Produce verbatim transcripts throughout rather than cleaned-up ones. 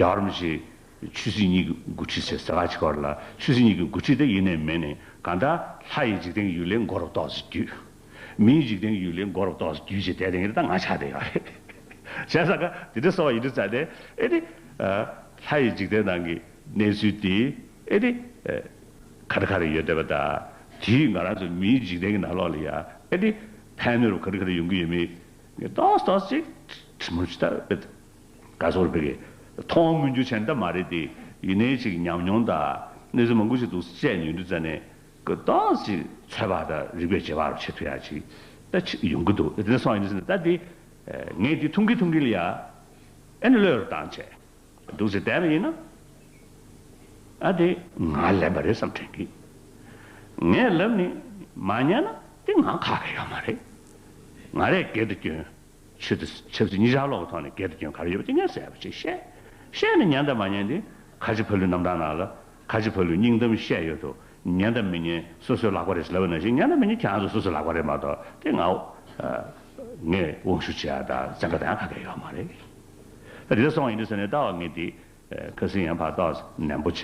རྒྱལ་བ་རིན་པོ་ཆེ་ཆོས་སྲིད་གཉིས་ཀྱི་འགོ་ཁྲིད་ཟེར་ཟེར་བ་ཅིག་ཡོད་རེད་ལ། ཆོས་སྲིད་གཉིས་ཀྱི་འགོ་ཁྲིད་དེ་ཡིན་ནའི་མིན་ནའི་གང་ལྟར་ལྷ་ཡི་འཇིག་རྟེན་གྱི་ཡུལ་ལས་མགོ་རུ་ཏོག་ཙམ་བརྒྱུད། མིའི་འཇིག་རྟེན་གྱི་ཡུལ་ལས་མགོ་རུ་ཏོག་ཙམ་བརྒྱུད་བྱས་བསྡད་དེ་ངེད་ད་ང་ཆགས་བསྡད་ཡོད་རེད། བྱས་ཙང་ཀ་དེ་འདྲ་སོང་བ་ཡིན་དུས་ཙང་ནས་ཨེ་ནི། ལྷ་ཡི་འཇིག་རྟེན་ནང་གི་གནས་ཚུལ་དེ་ཨེ་ནི། ག་རེ་ག་རེ་ཡོད་བསྡད་པ་དང་། དེས་ང་རང་ཚོ་མིའི་འཇིག་རྟེན་གྱི་ནང་ལོགས་ལ་ཡ་ཨེ་ནི་ཕན་གནོད་རུ་ག་རེ་ག་རེ་ཡོང་གི་ཡོད་མེད་ཏོག་ཙམ་ཏོག་ཙམ་ཅིག་དྲི་མོ་ཅིག་ལྟ་བུ། ག་ཚོར་བའི་མཐོང་མི་འགྱུར་བྱས་ནས་མ་རེད་དེ། ཡིན་ནའི་ཅིག་ཉམས་མྱོང་དང་གནས་ཚུལ་མང་པོ་ཞིག་འདུག་བཤད་ཉན་དུས་ཙ་ནས་ཀི་ཏོག་ཙམ་ཚོད་དཔག་དང་རིགས་པས་དཔྱད་པ་རུ་བྱེད་ཐུབ་ཡ་ཅིག་ད་ཅིག་ཡོང་གི་འདུག་དེ་ནས་སོང་ཡིན་ཟེར་ན་ད་དེ་ངས་དེ་མཐོང་གི་མཐོང་གི་ལ་ཡ་ཨེ་ནི་བློས་རུ་བཏང་བྱས་འདུག་ཟེར་བསྡད་པ་ཡིན་ན། ཨ་དེ་ང་ལན་པ་རེད་བསམ་དྲན་གི། ངས་ལབ་ནས་མ་ཉན་ན་དེ་ང་ཁག་གི་ཡོད་མ་རེད། ང་རས་སྒེར་དུ་སྐྱོན། ཆོས་དང་ཆབ་སྲིད་གཉིས་ཆར་ལོག་གི་ཐོག་ནས་སྒེར་དུ་སྐྱོན་ག་རེ་ཡོད་པ་དེ་ངས་གསལ་པོ་ཅིག་བཤད། བཤད་ནས་ཉན་དང་མ་ཉན་དེ་ཁ་ཆེ་ཕ་ལུའི་རྣམ་ཐར་ནང་ལ་ཁ་ཆེ་ཕ་ལུའི་སྙིང་གཏམ་བཤད་ཡོད་དོ། ཉན་དང་མི་ཉན་སོ་སོའི་ལག་པ་རེད་ཟེར་ལབ་པ་ནང་བཞིན་ཉན་དང་མི་ཉན་ཁྱེད་རང་ཚོ་སོ་སོའི་ལག་པ་རེད་མ་གཏོགས་དེ་ང་ངས་དབང་ཤུགས་བྱེད་ཡ་དང་བཙན་བཀའ་གཏང་ཡ་ག་གེ་ཡོད་མ་རེད། དེ་འདྲ་སོང་བ་ཡིན་དུས་ཟེར་ནས་ལྟ་བ་ངས་དེ་ཁ་སང་ཡང་ཕར་ཏོག་ཙམ་ནན་པོ་བྱས་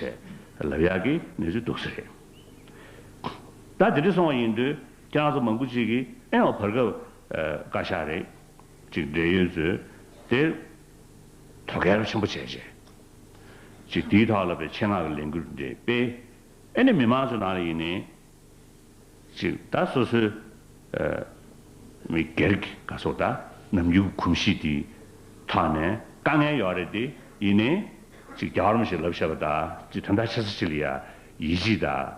ལབ་ཡག་གི་གནས་ཚུལ་འདུག་ས་རེད། ད་དེ་འདྲ་སོང་བ་ཡིན་དུས་ཁྱེད་རང་ཚོ་མང་པོ་ཅིག་གིས་ཨེ་ཡང་བར་སྐབས་བཀའ་ཤག་རེད་ཅིག་འབྲེལ་ཡོད་ཚོས་དེ་དོ་གལ་ཆེན་པོ་བྱས་བྱས་ཅིག་དེའི་ཐོག་ལ་བའི་ཆེད་མངགས་ཀྱི་ལས་འགུལ་འདི་སྤེལ། ཨེ་ནི་མི་མང་ཚོ་ནང་ལ་ཡིན་ནའི་ཅིག་ད་སོ་སོའི་ཨ་མི་སྒེར་གྱི་ག་སོགས་ད་ནམ་རྒྱུན་གྱི་གོམས་གཤིས་དེའི་ཐོག་ནས་དཀའ་ངལ་ཡོད་རེད་དེ། ཡིན་ནའི་ཅིག་རྒྱལ་བ་རིན་པོ་ཆེས་ལབ་བཞག་པ་ད་ཅིག་དོན་དག་ཆེ་ས་ཅིག་ལ་ཡ་ཡིད་ཆེས་དང་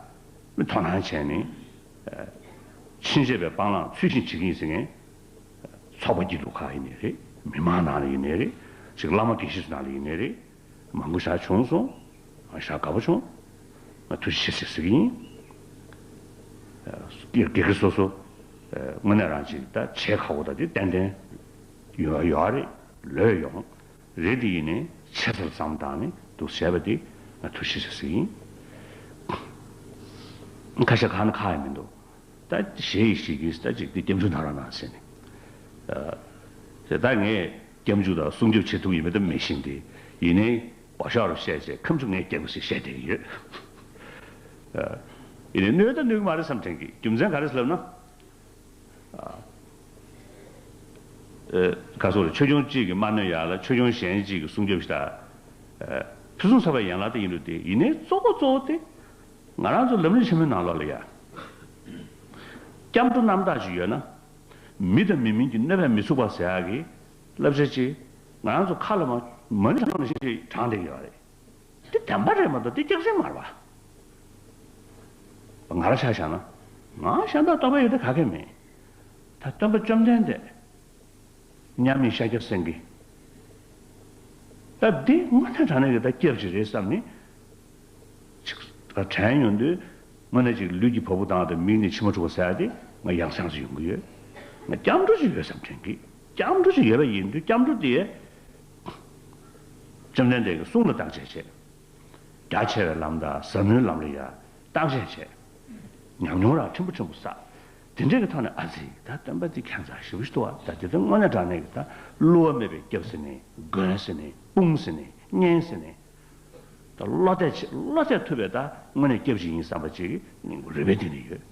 མི་དོ་སྣང་བྱས་ནས་ཨ་ཕྱིན་ཆད་པའི་སྤང་བླང་ཚུལ་བཞིན་བྱེད་ཀྱི་ཡིན་ཟེར་མཁན་ཚོགས་པ་སྐྱིད་སྡུག་ཁག་ཡིན་ནའི་རེད། མི་མང་ནང་ལ་ཡིན་ནའི་རེད། ཅིག་བླ་མ་དགེ་བཤེས་ཚོ་ནང་ལ་ཡིན་ནའི་རེད། མང་པོ་ཞེ་དྲག་བྱུང་སོང་། ང་ཞེ་དྲག་དགའ་པོ་བྱུང་། ང་ཐུགས་རྗེ་ཆེ་ཟེར་ཟེར་གྱི་ཡིན། སྒེར་སྒེར་གྱི་སོ་སོ་དངོས་གནས་རང་ཅིག་ད་བྱེད་ཁག་པོ་ད་དེ་ཏན་ཏན་ཡོད་ཡོད་རེད། ལོས་ཡོང་རེད། དེ་ཡིན་ནའི་ཆེ་ས་ལ་བསམ་བཏང་ནས་འདུག་བྱས་པ་དེ་ང་ཐུགས་རྗེ་ཆེ་ཟེར་གྱི་ཡིན། ཁ་ཤས་ཁག་ན་ཁག་ཡང་མི་འདུག་ད་ཞེ་ཡི་ཞིག་གིས་ད་ཅིག་འདི་སྐྱབས་འཇུག་གནང་རོགས་གནང་ཟེར་ནས། ཨ་དེ་ད་ངས་སྐྱབས་འཇུག་དང་སྲུང་སྐྱོབ་བྱེད་ཐུབ་ཡིན་པ་ད་མི་ཤེས་ཏེ། ཡིན་ནའི་འོ་ཤོག་རུ་བཤད་བྱས་ཁ་མཆུ་ངས་རྒྱག་དགོས་ཟེར་བཤད་བསྡད་ཀྱི་ཡོད། ཨ་ཡིན་ནའི་གནོད་ད་གནོད་ཀྱི་མ་རེད་བསམ་དྲན་གྱི། རྒྱུ་མཚན་ག་རེ་ཟེར་ལབ་ན། ཨ་ཨ་ག་སོགས་ལ་ཆོས་སྐྱོང་གཅིག་གིས་མ་གནོད་ཡག་ལ་ཆོས་སྐྱོང་གཞན་གཅིག་གིས་སྲུང་སྐྱོབ་ཞིག་ད་ཨ་ཕུན་སུམ་ཚོགས་པའི་ཡན་ལག་དེ་ཡིན་འགྲོ་དེ། ཡིན་ནའི་གཙོ་བོ་གཙོ་བོ་དེ་ང་རང་ཚོ་ལམ་རིམ་ཆེན་མོའི་ནང་ལོགས་ལ་ཡ། སྐྱབས་འགྲོ་རྣམ་དག་ཅིག་ཡོད་ན། མི་དང་མི་མིན་གྱི་གནོད་པས་མི་ཚུགས་པ་ཟེར་ཡག་གི་བསླབ་བྱ་ཅིག་ང་རང་ཚོ་ཁ་ལ་མ་མ་ཎི་བགྲང་ནང་བཞིན་ཅིག་བགྲང་བསྡད་ཀྱི་ཡོད་རེད། དེ་བདེན་པ་རེད་མ་གཏོགས་དེ་སྐྱག་རྫུན་མ་རེད་པ། ང་རང་ཆ་བཞག་ན། ང་གཞན་དག་རྟོགས་པ་ཡོད་དེ་ག་གེ་མེད། ད་སྟོན་པ་བཅོམ་ལྡན་འདས། མཉམ་མེད་ཤཱཀྱ་སེང་གེ། ད་འདི་དངོས་གནས་དྲང་གནས་ཀྱི་ད་སྐྱབས་ཅིག་རེད་བསམ་ནས། ཅིག་དྲན་ཡོང་དུས་དངོས་གནས་ཅིག་ལུས་ཀྱི་བ་སྤུ་ལྡང་དང་མིག་ནས་མཆི་མ་འཁྲུག་པ་ཟེར་ཡ་དེ་ང་ཡང་སེང་ཅིག་ཡོང་གི་ཡོད། ང་སྐྱབས་འགྲོ་ཅིག་ཡོད་བསམ་དྲན་གི། སྐྱབས་འགྲོ་ཅིག་ཡོད་པ་ཡིན་དུས་སྐྱབས་འགྲོ་དེ་བཅོམ་ལྡན་འདས་ཀྱི་གསུང་ལ་བརྟག་དཔྱད་བྱས། རྒྱ་ཆེ་བའི་ལམ་དང་ཟབ་མོའི་ལམ་ལ་ཡ་བརྟག་དཔྱད་བྱས། ཉམས་མྱོང་རང་ཕྲན་བུ་ཕྲན་བུ་བསགས། དེ་འདྲའི་གི་ཐོག་ནས་ཨ་ཙི་ད་སྟོན་པ་འདི་ཁྱད་མཚར་ཞེ་པོ་ཞིག་འདུག་བ། ད་དེ་ཚོ་དངོས་གནས་དྲང་གནས་ཀྱི་ད་བསླུ་བ་མེད་པའི་སྐྱབས་ཟེར་ནས་མགོན་ཟེར་ནས་དཔུང་ཟེར་ནས་གཉེན་ཟེར་ནས། ད་བློ་གཏད་བྱེད་བློ་གཏད་ཐུབ་པའི་ད་དངོས་གནས་སྐྱབས་ཅིག་ཡིན་བསམ་པ་ཅིག་སྙིང་རུས་པའི་གཏིང་ནས་ཡོད།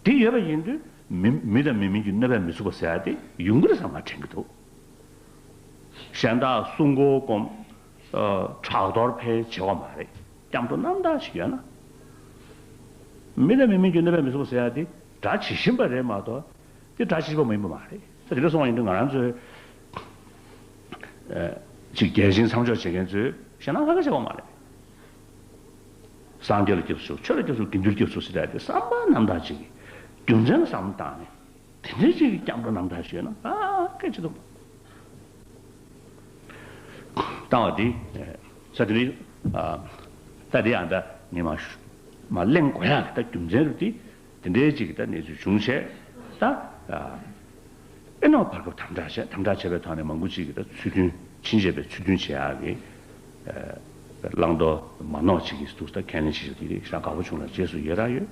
དེ་ཡོད་པ་ཡིན་དུས་མི་མི་དང་མི་མིན་གྱི་གནོད་པས་མི་ཚུགས་པ་ཟེར་ཡ་དེ་ཡོང་གི་རེད་བསམ་ང་དྲན་གྱི་འདུག་གཞན་དག་སྲུང་འཁོར་བསྒོམ། ཨ་ཕྲག་དོག་འཕེལ་བྱེད་དགོས་མ་རེད། སྐྱབས་འགྲོ་རྣམ་དག་ཞིག་ཡོད་ན། མི་དང་མི་མིན་གྱི་གནོད་པས་མི་ཚུགས་པ་ཟེར་ཡ་དེ་སྒྲ་ཇི་བཞིན་པ་རེད་མ་གཏོགས་དེ་སྒྲ་ཇི་བཞིན་པ་མ་ཡིན་པ་མ་རེད། ད་དེ་འདྲ་སོང་བ་ཡིན་དུས་ང་རང་ཚོའི་ཨ་ཅིག་རྒྱལ་ཆེན་མཚམས་འཇོག་བྱེད་མཁན་ཚོས་ཞེད་སྣང་ཁ་ཁ་བྱེད་དགོས་མ་རེད། སངས་རྒྱས་ལ་སྐྱབས་སུ་མཆིའོ། ཆོས་ལ་སྐྱབས་སུ་མཆིའོ། དགེ་འདུན་ལ་སྐྱབས་སུ་མཆིའོ་ཟེར་ཡ་དེ་བསམ་པ་རྣམ་དག་ཅིག་གིས་རྒྱུ་མཚན་ལ་བསམ་བློ་བཏང་ནས། དེ་འདྲའི་ཅིག་གི་སྐྱབས་འགྲོ་རྣམ་དག་ཞུས་ན་ཨ་སྐད་ཆ་འདུག་བཏང་བ་འདི་ས་དེ་ནི་ད་དེ་ཡང་ད་ངས་མ་ཞུ་མ་གླེང་དགོས་ཡག་གི་ད་རྒྱུ་མཚན་རུ་དེ་དེ་འདྲའི་ཅིག་གི་ད་གནས་ཚུལ་བྱུང་བྱས་ད་ཨེ་ནོ་བར་སྐབས་དམ་དྲག་བྱས། དམ་དྲག་བྱས་པའི་ཐོག་ནས་མང་པོ་ཅིག་གི་ད་ཚུལ་མཐུན་ཕྱིན་ཆད་པའི་ཚུལ་མཐུན་བྱེད་ཡག་གི་བླང་དོར་མ་ནོར་ཅིག་གི་འདུག་ད་ཁས་ལེན་བྱེད་ཞོར་དེ་རིགས་ཞེ་དྲག་དགའ་པོ་བྱུང་ལ་རྗེས་སུ་ཡི་རང་ཡོད།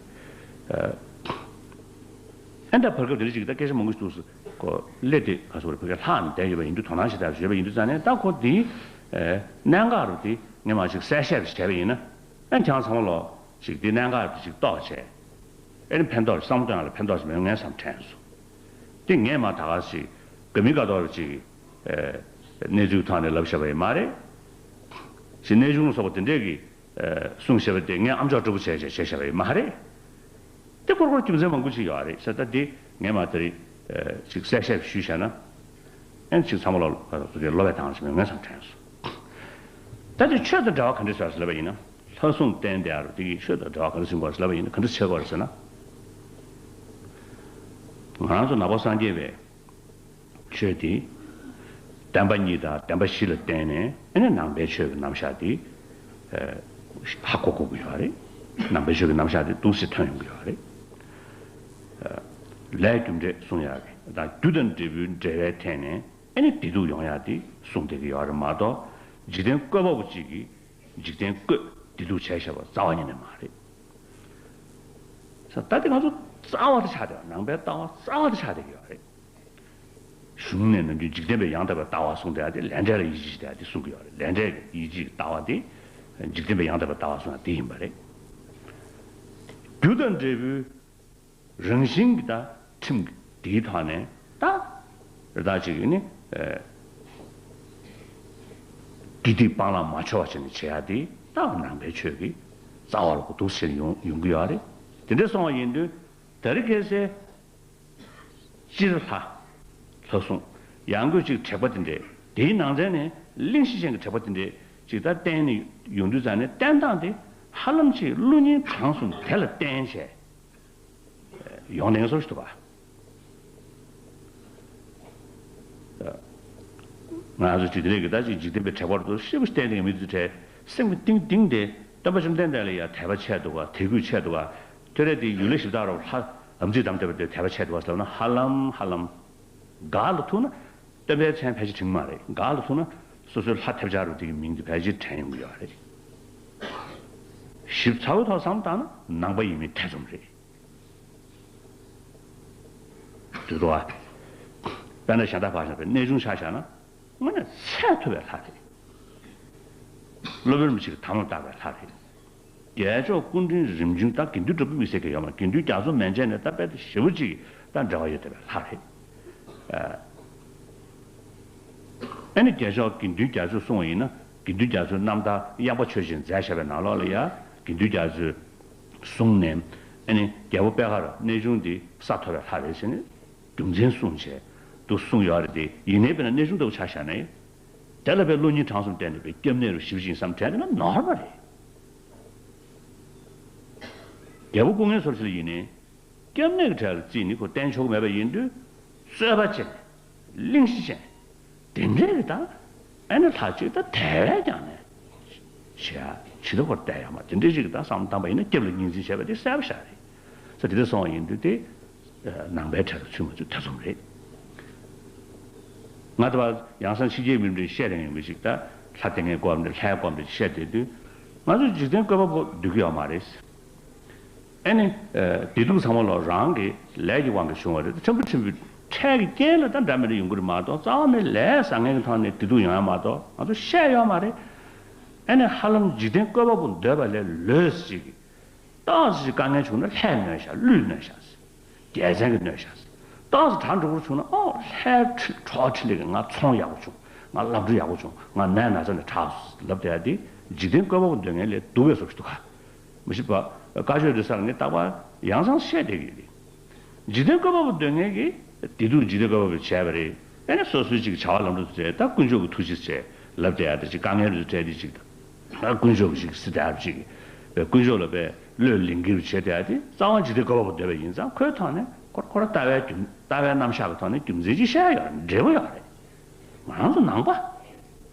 ཨེ་འདྲ་བར་སྐབས་དེ་འདྲ་ཅིག་ད་སྐད་ཆ་མང་པོ་ཞིག་འདུག་སེ་ཁོ་སླེབས་ཏེ་ག་སོགས་རེ་ཕ་གིར་ལྷག་ནས་བསྡད་ཡོད་པ་ཡིན་དུས་དོ་སྣང་ཞེ་དྲག་ཡོད་པ་ཡིན་དུས་ཙང་ནས་ད་ཁོ་འདི་ ཨེ། གནད་འགག་རུ་དེ་ངས་མ་ཞིག་གསལ་བཤད་བྱས་པ་ཡིན་ན། ཨ་ཁྱེད་རང་ཚང་མ་ལོ་ཞིག་དེ་གནད་འགག་རུ་ཞིག་རྟོགས་བྱས། ཨེ་ནི་ཕན་ཐོགས་བསམ་བློ་གཏོང་ཡག་ལ་ཕན་ཐོགས་ཤིག་མེད་ངས་བསམ་དྲན་སོང་། དེ་ངས་མ་ད་ག་ཞིག་དགའ་མི་དགའ་མདོག་རུ་ཅིག་ཨེ། གནས་ཚུལ་ཐོག་ནས་ལབ་བཞག་པ་ཡིན་མ་རེད། ཞིག་གནས་ཆུང་སོགས་པ་དེ་འདྲས་ཀྱི་ཨེ། གསུང་བཤད་པ་དེ་ངས་ཨམ་ཅོག་སྤྲོ་པོ་བྱས་བྱས་བྱས་བཞག་པ་ཡིན་མ་རེད། དེ་སྐོར་སྐོར་རྒྱུ་མཚན་མང་པོ་ཅིག་ཡོད་རེད་ཟེར། ད་དེ་ངས་མ་དེ་རིང་ཅིག་གསལ་བཤད་ཞུས་བཞག་ན། ཨེ་ཅིག་ཚང་མ་ལ་ལོ་བས་དང་ཞིག་མེད་ངས་བསམ་དྲན་སོང་། ད་དེ་ཆོས་དང་འབྲེལ་བ་ག་འདྲ་ཟེར་ལབ་པ་ཡིན་ན། ལྷ་སྲུང་བསྟེན་དེ་ཨ་རུ་དེ་གི་ཆོས་དང་འབྲེལ་བ་ག་འདྲ་ཟིན་དགོས་ཟེར་ལབ་པ་ཡིན་ན་ག་འདྲ་བྱེད་དགོས་རེད་ཟེར་ན། ང་རང་ཚོ་ནང་པ་སངས་རྒྱས་པའི་ཆོས་དེ། བསྟན་པ་གཉིས་དང་བསྟན་པ་བཞི་ལ་བརྟེན་ནས་ཨེ་ནས་ནང་པའི་ཆོས་ཀྱི་རྣམ་གཞག་དེ་ཧ་གོ་དགོས་ཀྱི་ཡོད་རེད། ནང་པའི་ཆོས་ཀྱི་རྣམ་གཞག་དེ་འདུག་སེ་ཐོན་ཡོང་གི་ཡོད་རེད། ལས་རྒྱུ་འབྲས་གསུང་ཡག་གི་དང་རྒྱུ་དང་འབྲས་བུའི་འབྲེལ་བའི་ཐད་ནས་ཨེ་ནས་བདེ་སྡུག་ཡོང་ཡག་དེ་གསུང་བསྡད་ཀྱི་ཡོད་རེད་མ་གཏོགས། འཇིག་རྟེན་བཀོད་པ་པོ་གཅིག་གིས་འཇིག་རྟེན་བཀོད་བདེ་སྡུག་བྱས་བཞག་པ་རྩ་བ་ཉིད་ནས་མ་རེད། ས་ད་དེ་ང་ཚོ་རྩ་བ་དེ་ཆགས་བསྡད་པ། ནང་པའི་ལྟ་བ་རྩ་བ་དེ་ཆགས་བསྡད་ཀྱི་ཡོད་རེད། གཞུང་ནས་ནམ་རྒྱུན་འཇིག་རྟེན་པའི་ཡང་དག་པའི་ལྟ་བ་གསུངས་བསྡད་ཡ་དེ་ལས་འབྲས་ལ་ཡིད་ཆེས་བྱེད་ཡ་དེ་གསུང་གི་ཡོད་རེད། ལས་འབྲས་ཀྱི་ཡིད་ཆེས་ཀྱི་ལྟ་བ་དེ་འཇིག་རྟེན་པའི་ཡང་དག་པའི་ལྟ་བ་གསུངས་ཡ་དེ་ཡིན་པ་རེད། རྒྱུ་དང་འབྲས་བུའི་རང་བཞིན་གྱི་ད་ཁྲིམས་ཀྱི་དེའི་ཐོག་ནས་ད་རེ་ད་ཅིག་ནི་ཨེ། དགེ་སྡིག་སྤང་བླང་མ་འཆོལ་བ་བྱས་ནས་བྱེད་ཡ་དེ་ད་ནང་པའི་ཆོས་ཀྱི་རྩ་བ་ལ་གོ་འདུག་ཟེར་ཡོང་ཡོང་གི་ཡོད་རེད། དེ་འདྲ་སོང་བ་ཡིན་དུས་ད་རེས་ཁ་སང་སྤྱིར་ལྷ། ལྷ་སྲུང་། ཡང་སྒོས་ཅིག་དྲེགས་པ་དེ་འདྲས། དེའི་ནང་ཚན་ནས་གླེང་གཞི་ཅན་གྱི་དྲེགས་པ་དེ་འདྲས་ཅིག་ད་བསྟན་ནས་ཡོང་དུས་ཙང་ནས་བསྟན་སྟངས་དེ་ཧ་ལམ་ཅིག་བློ་སྙིང་བྲང་གསུམ་དེ་ལ་བརྟེན་བྱས་ཡོང་ནས་སོ་ཞིག་འདུག་ག་ང་ཚོ་ཅིག་དེ་རིགས་ཀྱི་ད་ཅིག་འཇིག་རྟེན་པའི་དྲེགས་པ་རུ་ཤེས་པ་བསྟན་ནས་མི་འདུག་དྲེགས་སེམས་ཀྱི་གཏིང་གཏིང་དེ་སྟོན་པ་བཅོམ་ལྡན་འདས་ལ་ཡང་དད་པ་ཆེ་འདུག་ག་དད་གུས་ཆེ་འདུག་ག་ཐོ་རེ་དེ་ཡུལ་ལས་ཞིབ་བཏང་རོགས་ལྷ་ཨམ་ཚིག་དམ་བཏབ་པ་དེ་དད་པ་ཆེ་འདུག་ག་ཟེར་ན་ཧ་ལམ་ཧ་ལམ། ག་ལ་ཐུག་ན་སྟོན་པའི་མཚན་ཕལ་ཆེར་དྲན་གྱི་མ་རེད། ག་ལ་ཐུག་ན་སོ་སོའི་ལྷ་ཐབས་ཆག་རུ་དེ་གི་མིང་དེ་ཕལ་ཆེར་དྲན་ཡོང་གི་ཡོད་རེད། ཞིབ་ཚགས་པོའི་ཐོག་བསམ་བཏང་ན་ནང་པ་ཡིན་མིན་ཐེ་ཚོམ་རེད། དུས་ཐོག་ཨ། དཔེར་ན་གཞན་དག་ཕར་བཞག་པའི་གནས་ཆུང་ཆ་བཞག་ན་དངོས་གནས་ཚད་མཐོ་བའི་ལྷ་རེད། སློབ་དཔོན་རིན་པོ་ཆེ་གི་དམ་ལ་བཏགས་པའི་ལྷ་རེད། རྒྱལ་མཆོག་སྐུ་ཕྲེང་རིམ་བྱོན་ད་དགེ་འདུན་གྲུབ་པའི་དམིགས་བསལ་གྱི་ཡོད་མ་རེད། དགེ་འདུན་རྒྱ་མཚོ་མན་ཆད་ནས་ད་དཔེ་ཞེ་པོ་ཅིག་ད་འབྲེལ་བ་ཡོད་བསྡད་པའི་ལྷ་རེད། ཨ་ནི་རྒྱལ་མཆོག་དགེ་འདུན་རྒྱ་མཚོ་གསུང་བ་ཡིན་ན་དགེ་འདུན་རྒྱ་མཚོའི་རྣམ་ཐར་ཡངས་པ་ཆོས་ཅན་མཛད་བཞག་པའི་ནང་ལོགས་ལ་ཡ་དགེ་འདུན་རྒྱ་མཚོའི་གསུང་ནས་ཨ་ནི་རྒྱལ་པོ་པེ་ཧར་གནས་ཆུང་འདི་ས་མཐོ་བའི་ལྷ་རེད་ཟེར་ནས་རྒྱུ་མཚན་གསུངས་བྱས་འདུག་གསུངས་ཡོད་རེད་དེ། ཡིན་ནའི་དཔེར་ན་གནས་ཆུང་ལྟ་བུ་ཆ་བཞག་ན་དེ་ལ་དཔེ་བློ་སྙིང་བྲང་གསུམ་བསྟན་ནས་དཔེ་སྐྱབས་གནས་རུ་ཞིབ་ཅིང་བསམ་དྲན་དེ་ན་ནོར་བ་རེད། རྒྱལ་པོ་སྐུ་ངལ་གསོ་ཕྱིར་ཡིན་ནའི། སྐྱབས་གནས་ཀྱི་གྲལ་ལ་རྩིས་ནི་ཁོ་བསྟན་ཆོག་གི་མེད་པ་ཡིན་དུས། རྩོད་པ་བྱས་ནས་གླེང་གཞི་བྱས་ནས་དེ་འདྲའི་གི་ད་ཨ་ནི་ལྷ་གཅིག་ད་དལ་བས་ཀྱང་ནས་བྱེད་ཡ་ཇི་ལྟ་བར་བལྟས་ཡོད་མ་དེ་འདྲའི་ཞིག་གི་ད་བསམ་བཏང་པ་ཡིན་ན་སྐྱབས་ལ་གཉིས་འཛིན་བྱས་པ་དེ་གསལ་པོ་ཤར་རེད། ས་དེ་འདྲ་སོང་བ་ཡིན་དུས་དེ་ནང་པའི་གྲལ་ལ་ཚུད་མ་ཚུད་ཐེ་ཚོམ་རེད། ང་ད་བར་ཡང་སང་ཕྱི་རྒྱལ་མི་འདྲའི་བཤད་རན་ཡོང་གི་ཞིག་ད་ལྷ་དེ་ངའི་སྐོར་འདྲ་ལྷའི་སྐོར་འདྲ་བཤད་བསྡད་དུས་ང་ཚོ་འཇིག་རྟེན་བཀོད་པ་པོ་འདུག་གི་ཡོད་མ་རེད། ཨེ་ནི། བདེ་སྡུག་ཚང་མ་ལོ་རང་གི་ལས་ཀྱི་དབང་གིས་བྱུང་བ་རེད། ཕྲན་བུ་ཕྲན་བུ་འཕྲལ་གྱི་རྐྱེན་ལ་ད་འདྲ་མི་འདྲ་ཡོང་གི་རེད་མ་གཏོགས་རྩ་བ་ནས་ལས་བཟང་ངན་གྱི་ཐོག་ནས་བདེ་སྡུག་ཡོང་ཡ་མ་གཏོགས་ང་ཚོ་བཤད་ཡོད་མ་རེད། ཨེ་ནི་ཧ་ལམ་འཇིག་རྟེན་བཀོད་པ་པོ་འདོད་པ་ལས་ལོས་ཅིག་ཏོག་ཙམ་ཅིག་དཀའ་ངལ་བྱུང་ན་ལྷས་གནོད་ཤག་ཀླུས་གནོད་ཤག་རྒྱལ་མཚན་གྱིས་གནོད་ཤག་ཏོག་ཙམ་དྲག་འགྲོ་གི་བྱུང་ན་ཨོ་ལྷའི་ཁྲི་གྲོགས་ཁྲི་ལས་ཀྱིས་ང་ཚོང་ཡག་པོ་བྱུང་། ང་ལམ་འགྲོ་ཡག་པོ་བྱུང་། ང་ནད་ན་ཚ་ནས་དྲག་ལབ་བསྡད་ཡ་དེ་འཇིག་རྟེན་བཀོད་པ་པོ་འདོད་མཁན་ལས་སྡུག་པའི་བཟོ་ཞིག་འདུག་ག་མི་ཤེས་པ། བཀའ་ཆོས་འདི་སར་ངས་རྟག་པར་ཡང་སང་བཤད་བསྡད་ཀྱི་ཡོད། འཇིག་རྟེན་བཀོད་པ་པོ་འདོད་མཁན་གྱིས་བདེ་སྡུག་འཇིག་རྟེན་བཀོད་པ་པོ་བྱས་པ་རེད། ཨེ་ནས་སོ་སོའི་ཅིག་བྱ་བ་ལམ་འགྲོ་དེ་ད་དཀོན་མཆོག་གི་ཐུགས་རྗེ་ཆེ་ལབ་བསྡད་ཡ་དེ་ཅིག་དཀའ་ངལ་རེ་འཕྲད་དེ་ཅིག་ད་དཀོན་མཆོག་གི་ཅིག་སྲིད་དར་ཅིག་དཀོན་མཆོག་ལ་དཔེ་བློས་ལིང་གིར་བྱེད་བསྡད་ཡ་དེ་རྩ་བ་འཇིག་རྟེན་བཀོད་པ་པོ་འདོད་པ་ཡིན་ཙང་ཁོའི་ཐོག་ནས་ཁོ་ཁོ་ར་ལྟ་བའི་རྒྱུ་ལྟ་བའི་རྣམ་གཞག་གི་ཐོག་ནས་རྒྱུ་མཚན་ཅིག་བཤད་ཡ་ཡོད་རེད། འབྲས་བུ་ཡོད་རེད། ང་རང་ཚོ་ནང་པ།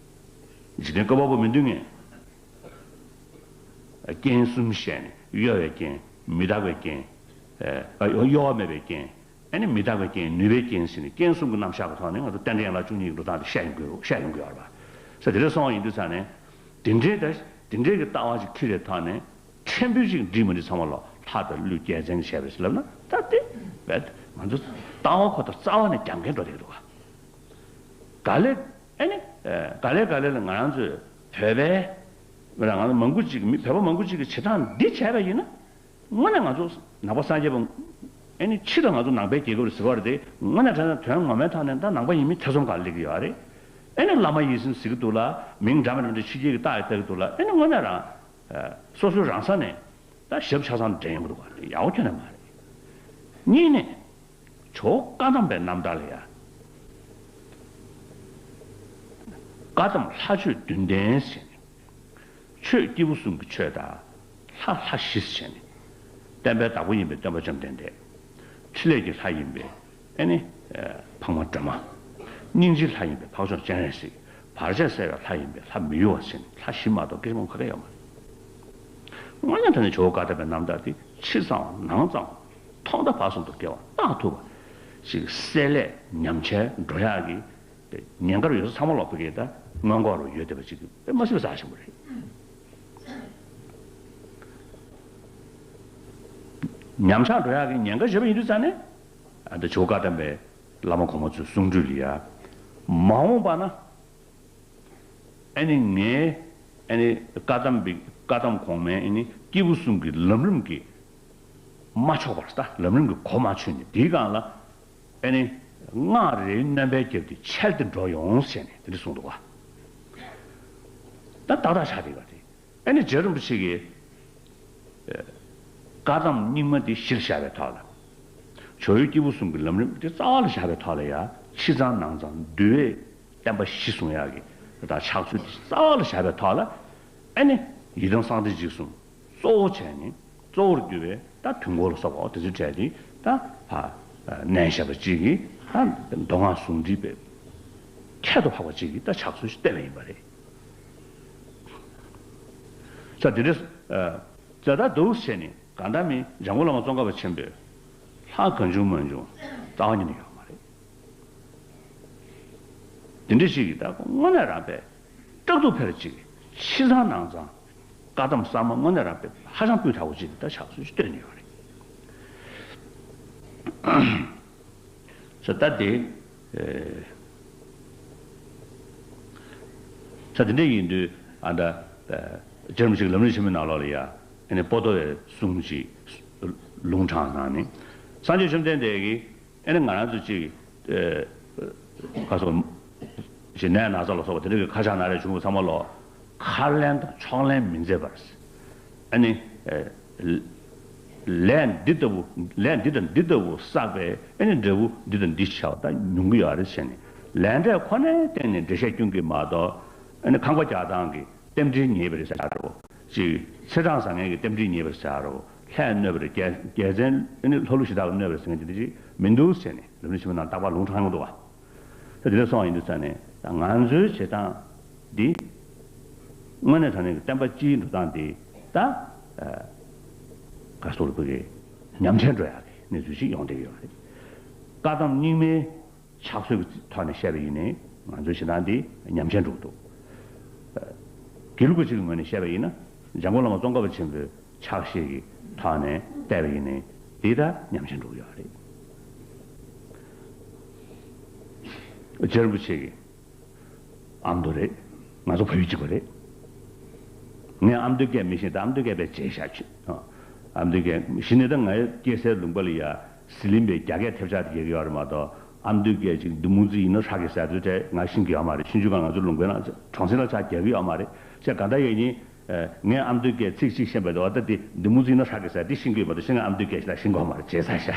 འཇིག་རྟེན་བཀོད་པ་པོ་མི་འདོད་མཁན། རྐྱེན་གསུམ་བཤད་ནས་གཡོ་བའི་རྐྱེན། མི་རྟག་པའི་རྐྱེན། ཨ་གཡོ་བ་མེད་པའི་རྐྱེན། ཨ་ནི་མི་རྟག་པའི་རྐྱེན། ནུས་པའི་རྐྱེན་ཟེར་ནས་རྐྱེན་གསུམ་གྱི་རྣམ་གཞག་གི་ཐོག་ནས་ང་ཚོ་རྟེན་འབྲེལ་ཡན་ལག་བཅུ་གཉིས་ཀྱི་འགྲོ་སྟངས་དེ་བཤད་ཡོང་དགོས་བཤད་ཡོང་དགོས་ཡོད་རེད་པ། ས་དེ་འདྲ་སོང་བ་ཡིན་དུས་ཙང་ནས་དེ་འདྲའི་ད་དེ་འདྲའི་གི་ལྟ་བ་ཞིག་འཁྱེར་བའི་ཐོག་ནས་ཕྲན་བུ་ཞིག་འགྲིག་མི་འགྲིག་ཚང་མ་ལོ་ལྷ་དང་ཀླུ་རྒྱལ་མཚན་གྱིས་བྱས་པ་རེད་ཟེར་ལབ་ན་ད་དེ་བས་ང་ཚོ་ལྟ་བ་ཁོ་ད་རྩ་བ་ནས་རྒྱབ་འགལ་འགྲོ་བསྡད་ཀྱི་འདུག་ག་ག་ལེ། ཨེ་ནི། ག་ལེ་ག་ལེ་ལ་ང་རང་ཚོས་བོད་པའི། ང་རང་ཚོ་མང་པོ་ཅིག་མི་བོད་པ་མང་པོ་ཅིག་གིས་བྱེད་སྟངས་འདི་བྱས་པ་ཡིན་ན། དངོས་གནས་ང་ཚོ་ནང་པ་སངས་རྒྱས་པ། ཨེ་ནི་ཕྱི་ལ་ང་ཚོ་ནང་པའི་རྒྱལ་ཁབ་རེད་ཟེར་བ་རེད་དེ། དངོས་གནས་དྲང་གནས་དོན་ངོ་མའི་ཐོག་ནས་ད་ནང་པ་ཡིན་མིན་ཐེ་ཚོམ་གང་སླེབས་ཀྱི་ཡོད་རེད། ཨེ་ནི་བླ་མ་ཡིད་བཞིན་ཟེར་གྱི་འདུག་ལ། མིང་འདྲ་མི་འདྲ་མི་འདྲ་ཕྱི་རྒྱལ་གྱི་རྟགས་ཡོད་ལྟ་གི་འདུག་ལ། ཨེ་ནི་དངོས་གནས་རང་། སོ་སོའི་རང་ས་ནས་ད་ཞབས་ཆ་ཚང་འདྲེན་ཡོང་གི་འདུག་ག་ཡག་པོ་ཁྱོན་ནས་མ་རེད། གཉིས་ནས། ཇོ་བོ་བཀའ་གདམས་པའི་རྣམ་ཐར་ལ་ཡ། བཀའ་གདམས་ལྷ་ཆོས་བདུན་ལྡན་ཟེར་ནས། ཆོས་སྐྱེས་བུ་གསུམ་གྱི་ཆོས་དང་། ལྷ་ལྷ་བཞི་ཟེར་ནས། བསྟན་པའི་བདག་པོ་ཡིན་པའི་སྟོན་པ་བཅོམ་ལྡན་འདས། ཕྲིན་ལས་ཀྱི་ལྷ་ཡིན་པའི་ཨེ་ནི། འཕགས་མ་སྒྲོལ་མ། སྙིང་རྗེའི་ལྷ་ཡིན་པའི་འཕགས་མཆོག་སྤྱན་རས་གཟིགས། བར་ཆད་སེལ་བའི་ལྷ་ཡིན་པའི་ལྷ་མི་གཡོ་བ་ཟེར་ནས་ལྷ་བཞི་མ་གཏོགས་སྐད་ཆ་མང་པོ་ག་གེ་ཡོད་མ་རེད། དངོས་གནས་དྲང་གནས་ཇོ་བོ་བཀའ་གདམས་པའི་རྣམ་ཐར་དེ་ཕྱི་གཙང་བ་ནང་གཙང་བ། ཐོག་མཐའ་བར་གསུམ་དུ་དགེ་བ་བཏང་ཐུབ་པ་ཞིག་བསྲེ་ལྷད་ཉམས་ཆག་འགྲོ་ཡག་གི་ཉེན་ཁ་ཡོད་ས་ཚང་མ་ལོག་པའི་གི་ད་སྔོན་འགོག་རུ་ཡོད་བསྡད་པ་ཅིག་དཔེ་མ་སྲིད་པ་རྩ་ཆེན་པོ་རེད། ཉམས་ཆག་འགྲོ་ཡག་གི་ཉེན་ཁ་ཡོད་པ་ཡིན་དུས་ཙང་ནས། ཨ་ད་ཇོ་བོ་བཀའ་གདམས་པའི་བླ་མ་གོང་མ་ཚོའི་གསུང་སྒྲོས་ལ་ཡ། མ་འོངས་པ་ན། ཨ་ནི་ངའི། ཨ་ནི་བཀའ་གདམས་པའི་བཀའ་གདམས་གོང་མའི་ཨ་ནི་སྐྱེས་བུ་གསུམ་གྱི་ལམ་རིམ་གྱིས་མ་ཆོག་པར་ད་ལམ་རིམ་གྱི་གོ་མ་ཆོད་ནས་དེའི་སྒང་ལ། ཨ་ནི་སྔགས་རེ་རྣོན་པོའི་རྒྱབ་དེ་འཆལ་ཏེ་འགྲོ་ཡོང་ཟེར་ནས་དེ་འདྲ་གསུངས་འདུག་བ། ད་ཏག་ཏག་ཆགས་བསྡད་པ་རེད། ཨ་ནི་རྗེ་རིན་པོ་ཆེ་གིས། ཨ། བཀའ་གདམས་རྙིང་མ་འདི་གཞིར་བཞག་པའི་ཐོག་ལ། ཇོ་བོའི་སྐྱེས་བུ་གསུམ་གྱི་ལམ་རིམ་འདི་རྩ་བ་ལ་བཞག་པའི་ཐོག་ལ་ཡང་ཕྱི་གཙང་ནང་གཙང་འདུལ་བའི་བསྟན་པ་གཞི་བཟུང་ཡག་གི་ད་ཕྱག་ཚུལ་འདི་རྩ་བ་ལ་བཞག་པའི་ཐོག་ལ། ཨ་ནི་ཡི་དམ་གསང་བདེ་འཇིགས་གསུམ་གཙོ་བོ་བྱས་ནས་གཙོ་བོར་གྱུར་པའི་ད་དུས་འཁོར་ལ་སོགས་པ་དེ་ཚོའི་གྲས་འདི་ད་ཕར་མནན་བཞག་པ་གཅིག་གིས་ད་མདོ་སྔགས་ཟུང་འབྲེལ་བའི་ཁྱད་དུ་འཕགས་པ་གཅིག་གི་ད་ཕྱག་ཚུལ་ཞིག་བསྟན་པ་ཡིན་པ་རེད། ས་དེ་འདྲ། ཨ། ཛ་དྲག་འདུག་ཟེར་ནས་གང་ལྟར་མི་འཇམ་མགོན་བླ་མ་ཙོང་ཁ་པ་ཆེན་པོས་ལྷག་གང་བྱུང་མང་བྱུང་རྩ་བ་ཉིད་ནས་ཡོད་མ་རེད། དེ་འདྲ་ཞིག་གིས་ད་དངོས་གནས་རང་པས་སྐྲག་སྡུག་འཕེར་ཅིག་ཕྱི་གཙང་ནང་གཙང་བཀའ་གདམས་གསར་མ་དངོས་གནས་རང་པས་ཧ་ཅང་སྤུས་དག་པོ་ཅིག་ད་ཕྱག་ཚུལ་ཞིག་བསྟན་ཡོད་རེད། ས་ད་དེ། ཨེ། ས་དེ་འདྲ་ཡིན་དུས་ཨ་ད། ཨེ། རྗེ་རིན་པོ་ཆེ་གི་ལམ་རིམ་ཆེན་མོའི་ནང་ལོགས་ལ་ཡ། ཨ་ནི་པོ་ཏོ་བའི་གསུང་ཅིག་ལུང་དྲངས་གནང་ནས། སངས་རྒྱས་བཅོམ་ལྡན་འདས་ཀྱིས་ཨ་ནི་ང་རང་ཚོ་ཅིག་ཨེ། ཁ་སོ། ཞེ་ནད་ན་ཚ་ལ་སོགས་པ་དེ་འདྲ་གི་ཁ་ཆག་ན་རེ་བྱུང་བ་ཚང་མ་ལོག་ཁ་ལན་དང་ཕྱོགས་ལན་མི་མཛད་པར། ཨ་ནི། ཨེ། ལས་འདི་ལྟ་བུ། ལས་འདི་དང་འདི་ལྟ་བུ་བསགས་པས་ཨ་ནི་འབྲས་བུ་འདི་དང་འདི་བྱ་བ་ད་མྱོང་གི་ཡོད་རེད་ཟེར་ནས་ལས་འབྲས་ཁོ་ནའི་སྟེང་ནས་འགྲེལ་བཤད་སྐྱོན་གྱི་མ་གཏོགས། ཨ་ནི་ཁང་པ་རྒྱག་སྟངས་ཀྱི་རྟེན་འབྲེལ་ཉེས་པ་རེད་ཟེར་ཡག་རེད་བོ། ཅིག་ཚེས་གྲངས་བཟང་ངན་གྱི་རྟེན་འབྲེལ་ཉེས་པ་རེད་ཟེར་ཡག་རེད་བོ། ལྷས་གནོད་པ་རེད། རྒྱལ་རྒྱལ་མཚན་ཨ་ནི་ལྷ་ཀླུ་གཞི་བདག་ལ་གནོད་པ་རེད་ཟེར་མཁན་དེ་འདྲ་ཅིག་མི་འདུག་ཟེར་ནས་ལམ་རིམ་ཆེན་མོ་ནང་རྟག་པར་ལུང་དྲངས་ཡོང་འདུག་བ། ད་དེ་འདྲ་སོང་བ་ཡིན་དུས་ཙང་ནས་ད་ང་ཚོའི་བྱེད་སྟངས་འདི། དངོས་གནས་དྲང་གནས་ཀྱི་བསྟན་པ་སྤྱིའི་འགྲོ་སྟངས་འདི་ད། ཨ། ག་སོགས་ལ་བོད་ཀྱི་ཉམས་ཆག་འགྲོ་ཡག་གི་གནས་ཚུལ་ཞིག་ཡོང་བསྡད་ཀྱི་ཡོད་རེད། བཀའ་གདམས་རྙིང་མའི་ཕྱག་སྲོལ་གྱི་ཐོག་ནས་བཤད་པ་ཡིན་ནའི་ང་ཚོའི་བྱེད་སྟངས་འདི་ཉམས་ཆག་འགྲོ་གི་འདུག་ཨ། དགེ་ལུགས་པ་ཅིག་གི་ངོས་ནས་བཤད་པ་ཡིན་ན་འཇམ་མགོན་བླ་མ་ཙོང་ཁ་པ་ཆེན་པོའི་ཕྱག་བཞེས་ཀྱི་ཐོག་ནས་བལྟས་པ་ཡིན་ནའི་འདི་ལྟར་ཉམས་ཆག་འགྲོ་གི་ཡོད་རེད། རྗེ་རིན་པོ་ཆེ་གི་ཨ་མདོ་རེད། ང་ཚོ་བོད་ཡིག་གཅིག་པ་རེད། ངས་ཨ་མདོའི་སྐད་མི་ཤེས་ད་ཨ་མདོའི་སྐད་པས་བརྗེད་བཞག་ཆུ། ཨ་མདོའི་སྐད་གཞི་ནས་ད་ང་སྐྱེས་སའི་ལུང་པ་ལ་ཡ་ཟི་ལིང་པའི་རྒྱ་སྐད་ཐེབས་ཆག་དེ་རྒྱག་གི་ཡོད་རེད་མ་གཏོགས་ཨ་མདོའི་སྐད་ཅིག་འདི་མུ་ཙི་ཡིན་ན་ཧྲ་གི་ཟེར་དུས་དེ་ང་ཤེས་ཀྱི་ཡོད་མ་རེད། ཕྱིན་ཆད་ང་ཚོ་ལུང་པའི་ནང་གྲོང་གསེབ་ལ་ཆ་རྒྱག་གི་ཡོད་མ་རེད། བྱས་གང་ལྟར་ཡིན་ནའི། ཨ། ངས་ཨ་མདོའི་སྐད་ཚིག་གཅིག་ཤེས་པ་དེ་བ་ད་དེ་འདི་མུ་ཙི་ན་ཧྲ་གི་ཟེར་དེ་ཤེས་ཀྱི་ཡོད་མ་གཏོགས་ཤེས་ན་ཨ་མདོའི་སྐད་ཤེས་ན་ཤེས་དགོས་མ་རེད། བརྗེད་ས་ཤ།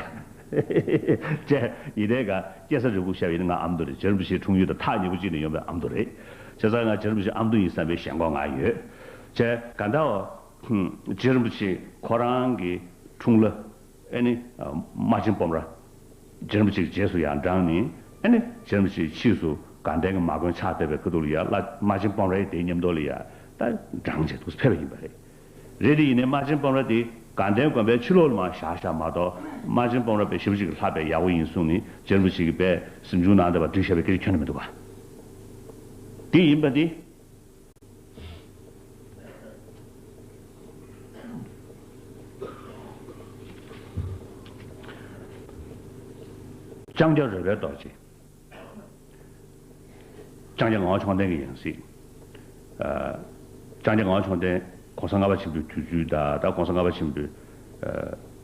བྱས་ཡིན་དེ་ག་སྐྱེས་ས་རི་ཁུག་བཤད་པ་ཡིན་ན་ང་ཨ་མདོ་རེད། རྗེ་རིན་པོ་ཆེའི་འཁྲུངས་ཡུལ་དང་ཐག་ཉེ་པོ་གཅིག་ནས་ཡོང་བའི་ཨ་མདོ་རེད། བྱས་ཙང་ང་རྗེ་རིན་པོ་ཆེ་ཨ་མདོ་ཡིན་བསམ་པའི་ཞེན་ཁོག་ང་ཡོད། བྱས་གང་ལྟར་རྗེ་རིན་པོ་ཆེ་ཁོ་རང་གི་འཁྲུངས་ལྷ། ཨེ་ནི། ཨ། རྨ་ཆེན་སྤོམ་ར། རྗེ་རིན་པོ་ཆེའི་རྗེས་སུ་ཡང་འབྲངས་ནས་ཨེ་ནི་རྗེ་རིན་པོ་ཆེའི་ཕྱིས་སུ་དགའ་ལྡན་གྱི་མ་དགོན་ཕྱག་བཏབ་པའི་ཁ་ཐུག་ལ་ཡང་བླ་རྨ་ཆེན་སྤོམ་རའི་དེའི་མཉམ་དུ་ལ་ཡང་ད་འབྲངས་བྱས་འདུག་ཕེབས་པ་ཡིན་པ་རེད། རེད་དེ་ཡིན་ནའི་རྨ་ཆེན་སྤོམ་ར་དེ་དགའ་ལྡན་དགོན་པའི་ཕྱི་ལོགས་ལ་མར་བཞག་བཞག་མ་གཏོགས་རྨ་ཆེན་སྤོམ་ར་དཔེ་ཞེ་པོ་ཅིག་གི་ལྷག་པའི་ཡག་པོ་ཡིན་གསུངས་ནས་རྗེ་རིན་པོ་ཆེ་གིས་དཔེ་གཟིམ་ཆུང་ནང་དེ་བ་བསྒྲིགས་བཞག་པའི་སྐད་ཆ་ཁྱོན་ནས་མི་འདུག་ག་དེ་ཡིན་པ་དེ། ལྕང་སྐྱ་རོལ་པའི་རྡོ་རྗེ། ལྕང་སྐྱ་ངག་དབང་མཆོག་ལྡན་གྱི་ཡང་སྲིད། ཨ། ལྕང་སྐྱ་ངག་དབང་མཆོག་ལྡན་གོང་ས་ལྔ་པ་ཆེན་པོའི་དུས་ཚོད་དང་ད་གོང་ས་ལྔ་པ་ཆེན་པོའི།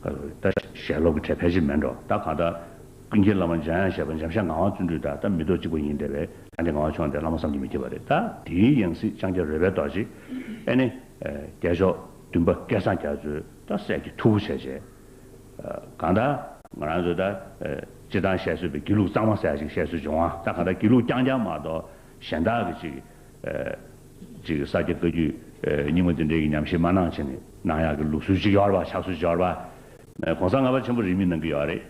ཨ། ད་ཞལ་སློབ་ཀྱི་གྲས་ཕལ་ཆེར་མེད་འགྲོ། ད་གང་ལྟར་ཀུན་མཁྱེན་བླ་མ་འཇམ་དབྱངས་བཞད་པ་འཇམ་ཤ་ངག་དབང་བརྩོན་འགྲུས་དང་ད་མི་ཐོག་གཅིག་པ་ཡིན་བསྡད་པས་ལྕང་སྐྱ་ངག་དབང་མཆོག་ལྡན་བླ་མ་བསམ་གྱིས་མི་ཁྱབ་པ་རེད། ད་དེའི་ཡང་སྲིད་ལྕང་སྐྱ་རོལ་པའི་རྡོ་རྗེ། ཨེ་ནི། ཨ། རྒྱལ་མཆོག་བདུན་པ་སྐལ་བཟང་རྒྱ་མཚོས་ད་སྲས་ཀྱི་ཐུ་བོ་བྱས་བྱས། གང་ལྟར་ང་རང་ཚོས་ད་སྤྱིར་བཏང་བཤད་སྲོལ་བའི་དགེ་ལུགས་གཙང་མ་ཟེར་ཡ་ཞིག་བཤད་སྲོལ་བྱུང་བ། ད་གང་ལྟར་དགེ་ལུགས་རྐྱང་རྐྱང་མ་གཏོགས་གཞན་དག་གི་ཅིག་ཅིག་ས་སྐྱ་བཀའ་བརྒྱུད་རྙིང་མ་དེ་འདྲའི་གི་ཉམས་ཞིབ་མ་གནང་བྱས་ནས་གནང་ཡག་གི་ལུགས་སྲོལ་ཅིག་ཡོད་རེད་པ། ཕྱག་སྲོལ་ཅིག་ཡོད་རེད་པ། གོང་ས་ལྔ་པ་ཆེན་པོ་རིས་མེད་གནང་གི་ཡོད་རེད།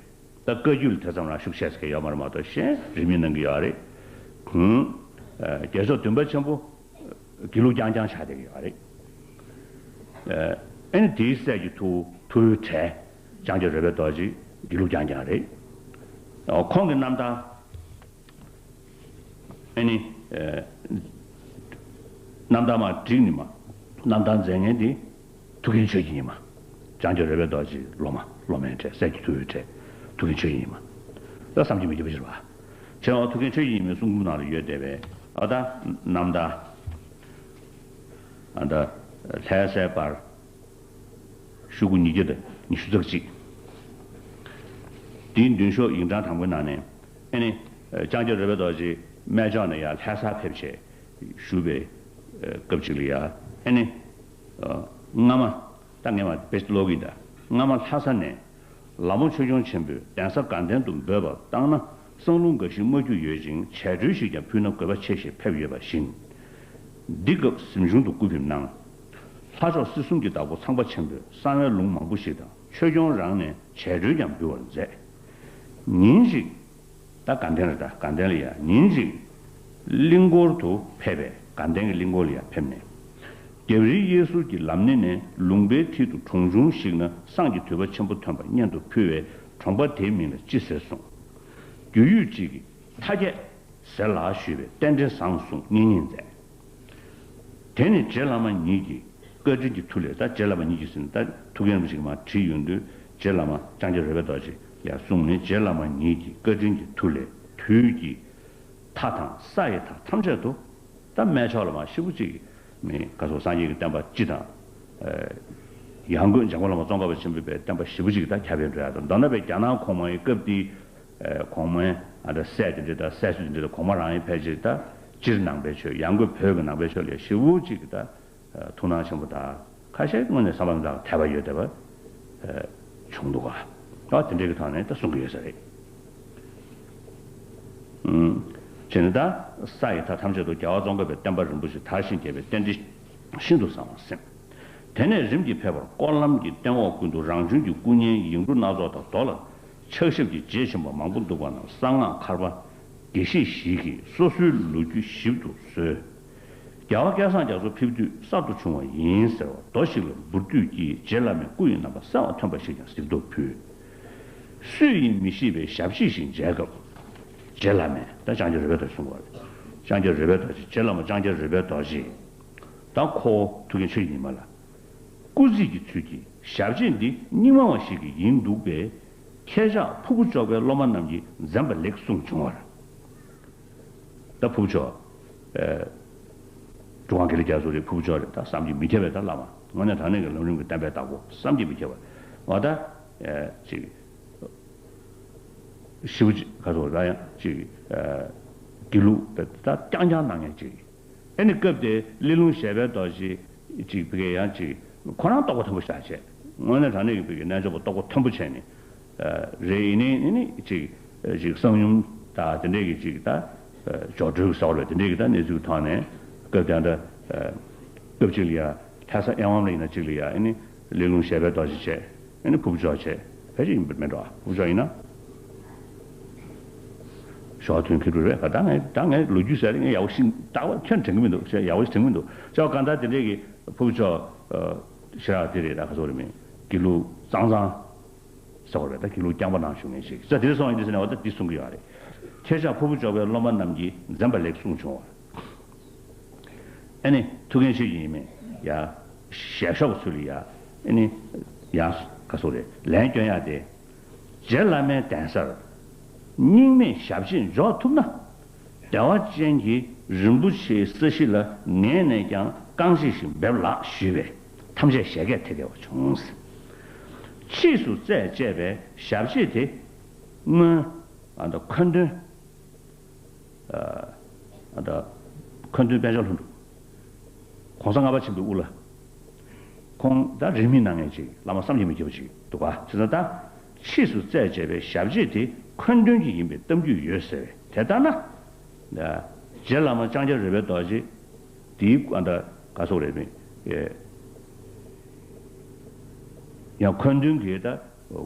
ད་བཀའ་བརྒྱུད་ལ་དེ་ཙམ་རང་ཤུགས་ཆེ་ས་གི་ཡོད་མ་རེད་མ་གཏོགས་གཞན་རིས་མེད་གནང་གི་ཡོད་རེད། ཧུམ། རྒྱལ་མཆོག་བདུན་པ་ཆེན་པོ། དགེ་ལུགས་རྐྱང་རྐྱང་ཆགས་བསྡད་ཀྱི་ཡོད་རེད། ཨ་ནི་དེའི་སྲས་ཀྱི་ཐུ་ཐུ་བོའི་གྲས་ལྕང་སྐྱ་རོལ་པའི་རྡོ་རྗེ་དགེ་ལུགས་རྐྱང་རྐྱང་རེད། ཁོང་གི་རྣམ་ཐར། ཨ་ནི། རྣམ་ཐར་མར་བསྒྲིགས་ནས་མར་རྣམ་ཐར་མཛད་མཁན་དེ། ཐུའུ་བཀྭན་ཆོས་ཀྱི་ཉི་མ། ལྕང་སྐྱ་རོལ་པའི་རྡོ་རྗེའི་སློབ་མ་སློབ་མའི་གྲས་སྲས་ཀྱི་ཐུ་བོའི་གྲས་ཐུའུ་བཀྭན་ཆོས་ཀྱི་ཉི་མ། ད་བསམ་གྱིས་མི་ཁྱབ་པ་ཞིག་རེད་པ། བྱས་ཙང་ཐུའུ་བཀྭན་ཆོས་ཀྱི་ཉི་མའི་གསུང་འབུམ་ནང་ལ་ཡོད་བསྡད་པའི་ཨ་ད་རྣམ་ཐར། ཨ་ད་ལྷ་སའི་པར་ཤོག་གུ་ཉིས་བརྒྱ་དང་ཉི་ཤུ་རྩ་གཅིག་དེའི་མདུན་ཤོག་ཡིག་ཕྲེང་དང་པོའི་ནང་ནས་ཨེ་ནི་ལྕང་སྐྱ་རོལ་པའི་རྡོ་རྗེ་སྨད་ཕྱོགས་ནས་ཡར་ལྷ་སར་ཕེབས་བྱས་བཞུགས་པའི་སྐབས་ཅིག་ལ་ཡ་ཨེ་ནི། སྔ་མ། ད་ངས་མར་དཔེ་ཀློག་གི་ཡིན་ད། སྔ་མ་ལྷ་ས་ནས་ལ་མོ་ཆོས་སྐྱོང་ཆེན་པོས་གདན་ས་དགའ་ལྡན་དུ་འབོད་པ་བཏང་ན་གསང་ལུང་འགའ་ཞིག་མ་བསྐྱུར་ཡོད་ཅིང་ཆད་གྲོལ་ཞིག་ཀྱང་ཕུལ་ན་དགོས་པ་ཆེ་ཞེས་ཕེབས་ཡོད་པ་བཞིན། འདི་སྐབས་གཟིམ་ཆུང་དུ་སྐུ་ཕེབས་གནང་། ལྷ་མཆོག་སྲིད་གསུམ་གྱི་བདག་པོ་ཚངས་པ་ཆེན་པོས་གསང་བའི་ལུང་མང་པོ་ཞིག་དང་ཆོས་སྐྱོང་རང་ནས་ཆད་གྲོལ་ཀྱང་འབུལ་བར་མཛད། ཉིན་ཞིག་ད་དགའ་ལྡན་རེད་ད། དགའ་ལྡན་ལ་ཡ་ཉིན་ཞིག་གླིང་སྐོར་དུ་ཕེབས་པས། དགའ་ལྡན་གྱི་གླིང་སྐོར་ལ་ཡ་ཕེབས་ནས། རྒྱབ་རིའི་གཡས་ཟུར་གྱི་ལམ་སྣེ་ནས་ལུང་པའི་མཐིལ་དུ་གྲོང་ཆུང་ཞིག་ན་བསང་གི་དུད་པ་ཆེན་པོ་ཐོན་པ་སྙན་དུ་ཕུལ་བས་གྲོང་པ་དེའི་མིང་ལ་ཅི་ཟེར་གསུངས། རྒྱུ་ཡུལ་གཅིག་གིས་མཐའ་རྒྱས་ཟེར་ལ་ཞུས་པས་རྟེན་འབྲེལ་བཟང་གསུངས་བསྙེན་བསྙེན་མཛད། དེ་ནས་རྗེ་བླ་མ་ཉིད་ཀྱི་བཀའ་དྲིན་གྱི་མཐུ་ལས། ད་རྗེ་བླ་མ་ཉིད་ཀྱིས་ཟེར་ནས་ད་ཐུའུ་བཀྭན་རིན་པོ་ཆེས་མར་བྲིས་ཡོང་དུས་རྗེ་བླ་མ་ལྕང་སྐྱ་རོལ་པའི་རྡོ་རྗེ་ལ་གསུངས་ནས་རྗེ་བླ་མ་ཉིད་ཀྱི་བཀའ་དྲིན་གྱི་མཐུ་ལས་དུས་ཀྱི་མཐའ་དང་ས་ཡི་མཐའ་ཐམས་ཅད་དུ་ད་སྨད་ཕྱོགས་ལ་མར་ཞེ་པོ་ཅིག་མི་ག་སོགས་སངས་རྒྱས་ཀྱི་བསྟན་པ་སྤྱི་དང་། ཡང་སྒོས་འཇམ་མགོན་བླ་མ་ཙོང་ཁ་པ་ཆེན་པོའི་བསྟན་པ་ཞེ་པོ་ཅིག་ད་ཁྱབ་སྤེལ་འགྲོ་ཡག་དང་། མདོར་ན་བའི་རྒྱ་ནག་གོང་མའི་སྐབས་དེའི་གོང་མའི་ཨ་ད་སྲས་དེ་འདྲ་དང་སྲས་སུ་དེ་འདྲ་དང་གོང་མ་རང་ཡིན་ཕལ་ཆེར་ད་སྤྱིར་ནང་པའི་ཆོས་ཡང་སྒོས་བོད་ཀྱི་ནང་པའི་ཆོས་ལ་ཞེ་པོ་ཅིག་ད། ཐུགས་སྣང་ཆེན་པོ་དང་ཁ་ཤས་དངོས་གནས་བསམ་པ་མི་འདྲ་བ་དད་པ་ཡོད་བསྡད་པ་བྱུང་འདུག་ག་ཨ་དེ་འདྲའི་གི་ཐོག་ནས་ད་གསུང་གི་ཡོད་ས་རེད། བྱས་ནས་ད་ས་ཡི་མཐའ་ཐམས་ཅད་དུ་རྒྱལ་བ་ཙོང་ཁ་པའི་བསྟན་པ་རིན་པོ་ཆེ་དར་ཞིང་རྒྱས་པའི་རྟེན་འབྲེལ་ཤིན་ཏུ་བཟང་བར་སེམས། དེ་ནས་རིམ་གྱིས་ཕེབས་པར་སྐོར་ལམ་གྱི་སྟེང་འོག་ཀུན་ཏུ་རང་བྱུང་གི་སྐུ་བརྙན་ཡིག་འབྲུ་སྣ་ཚོགས་དང་རྡོ་ལ་ཕྱག་ཞབས་ཀྱི་རྗེས་ཕྱིན་པ་མང་པོ་འདུག་པ་རྣམས་གསང་སྔགས་མཁར་པ་དགེ་བཤེས་ཞིག་གིས་སོ་སོའི་ལོ་རྒྱུས་ཞིབ་ཏུ་བཟོས། རྒྱལ་བ་སྐལ་བཟང་རྒྱ་མཚོ་ཕེབས་དུས་གསར་དུ་བྱུང་བ་ཡིན་ཟེར་བ་རྡོ་ཞིག་ལ་འབུར་དུས་ཀྱིས་རྗེ་བླ་མའི་སྐུ་ཡི་རྣམ་པ་གསལ་བར་ཐོན་པ་ཞིག་ཀྱང་གཟིགས་རྟོག་ཕུལ། སུས་ཡིན་མི་ཤེས་པའི་ཞབས་ཕྱི་ཞིག་མཇལ་སྐབས། རྗེ་བླ་མས་ད་ལྕང་སྐྱ་རོལ་པའི་རྡོ་རྗེ་གསུང་བ་རེད། ལྕང་སྐྱ་རོལ་པའི་རྡོ་རྗེ་རྗེ་བླ་མ་ལྕང་སྐྱ་རོལ་པའི་རྡོ་རྗེ། ད་ཁོ་ཐུགས་རྒྱལ་ཆོས་ཀྱི་ཉི་མ་ལ། སྐུ་རྩེད་ཀྱི་ཚུལ་གྱིས་ཞབས་རྗེས་འདི་རྙིང་མ་བ་ཞིག་གི་ཡིན་འདུག་པས། ཁྱེད་ཅག་ཕུར་བུ་ལྕོག་པའི་སློབ་མ་རྣམས་ཀྱིས་འཛེམ་པ་ལེགས་གསུངས་བྱུང་བར། ད་ཕུར་བུ་ལྕོག་ཨེ། གྲུབ་དབང་དགེ་ལེགས་རྒྱ་མཚོ་རེད། ཕུར་བུ་ལྕོག་རེད། ད་བསམ་གྱིས་མི་ཁྱབ་པའི་ད་བླ་མ་དངོས་གནས་དྲང་གནས་ཀྱི་ལམ་རིམ་གྱི་བསྟན་པའི་བདག་པོ་བསམ་གྱིས་མི་ཁྱབ་པ། འོ་ད་ཨེ་ཅིག་ཞེ་པོ་ཅིག་ག་ཚོད་ར་ཡང་ཅིག་ཨེ་དགེ་ལུགས་པའི་ད་རྐྱང་རྐྱང་གནང་མཁན་ཅིག་ཨེ་ནི་སྐབས་དེ་གླེ་ལུང་བཞད་པའི་རྡོ་རྗེ་ཅིག་བི་གའི་ཡང་ཅིག་ཁོ་རང་རྟོགས་པ་མཐོན་པོ་བཞག་བྱས། དངོས་གནས་དྲང་གནས་ཀྱི་བི་གའི་རྣལ་འབྱོར་པ་རྟོགས་པ་མཐོན་པོ་བྱས་ནས། རེད། ཡིན་ནའི་ཨེ་ནི་ཅིག་ཅིག་གསང་ཡུམ་དང་དེ་འདྲས་ཀྱི་ཅིག་ད་སྦྱོར་སྒྲོལ་གྱི་ས་བར་བའི་དེ་འདྲས་ཀྱི་ད་གནས་ཚུལ་གྱི་ཐོག་ནས་སྐབས་དེ་འདྲ་སྐབས་ཅིག་ལ་ཡ་ལྷ་ས་གཡས་གཡོན་ལ་ཡིན་ན་ཅིག་ལ་ཡ་ཨེ་ནི་གླེ་ལུང་བཞད་པའི་རྡོ་རྗེ་བྱས། ཨེ་ནི་ཕུར་བུ་ལྕོག་བྱས། ཕལ་ཆེར་ཡིན་པ་མེད་འགྲོ། ཕུར་བུ་ལྕོག་ཡིན་ན། ཞོགས་ཐུན་ཁེ་རུ་རེད། ད་ངས་ད་ངས་ལོ་རྒྱུས་ཟེར་ནས་ངས་ཡག་པོ་ཞིག་ད་བར་ཁྱོན་དྲན་གི་མི་འདུག་ཡག་པོ་ཞིག་དྲན་གི་མི་འདུག་ཅོག་གང་ལྟར་དེ་འདྲས་ཀྱི་ཕུར་བུ་ལྕོག་ཞེ་དྲག་དེ་རེད། ད་ག་ཚོད་རེད་མིན་དགེ་ལུགས་གཙང་གཙང་ཟེར་བ་རེད། ད་དགེ་ལུགས་རྐྱང་པ་ནང་བཞུགས་མཁན་ཞིག་ས་དེར་སོང་ཡིན་དུས་ཟེར་ནས་འོ་ད་འདི་གསུང་གི་ཡོད་རེད། ཁྱེད་ཅག་ཕུར་བུ་ལྕོག་པའི་སློབ་མ་རྣམས་ཀྱིས་འཛེམ་པ་ལེགས་གསུངས་བྱུང་བ། ཨེ་ནི་ཐུགས་འགན་ཆེ་ཡིན་མིན་ཡ། ཞལ་ཤོག་ཚུལ་ལ་ཡ། ཨེ་ནི་ཡ་ག་སོ་རེད། ལན་སྐྱོན་ཡ་དེ། རྗེ་བླ་མའི་གདན་སར་རྙིང་མས་ཞབས་རྗེས་འཇོག་ཐུབ་ན། བདེ་བ་ཅན་གྱི་རིན་པོ་ཆེའི་ས་གཞི་ལ་ངས་ནས་ཀྱང་རྐང་རྗེས་ཤིག་འབེབས་ལགས་ཞུས་པས། ཐམས་ཅད་བཞད་གད་ཐད་གད་པ་བྱུང་། ཕྱིས་སུ་རྩད་བཅད་པའི་ཞབས་རྗེས་དེ་སྔོན་ཨ་ད་འཁོན་སྟོན། ཨ་ད་འཁོན་སྟོན་པཎ་ཆེན་ལྷུན་གྲུབ། གོང་ས་ལྔ་པ་ཆེན་པོའི་དབུ་བླ། ཁོང་ད་རིས་མེད་གནང་མཁན་ཅིག་བླ་མ་བསམ་གྱིས་མི་ཁྱབ་པ་ཅིག་འདུག་ག་བྱས་ཙང་ད། ཕྱིས་སུ་རྩད་བཅད་པའི་ཞབས་རྗེས་དེ་འཁོན་སྟོན་གྱི་ཡིན་པའི་གཏམ་རྒྱུད་ཡོད་ཟེར་བས། དེ་ལྟར་ན། རྗེ་བླ་མ་ལྕང་སྐྱ་རོལ་པའི་རྡོ་རྗེ་དེའི་ཨ་ད་ག་སོགས་རེད་མིན། ཡང་འཁོན་སྟོན་གྱི་ད།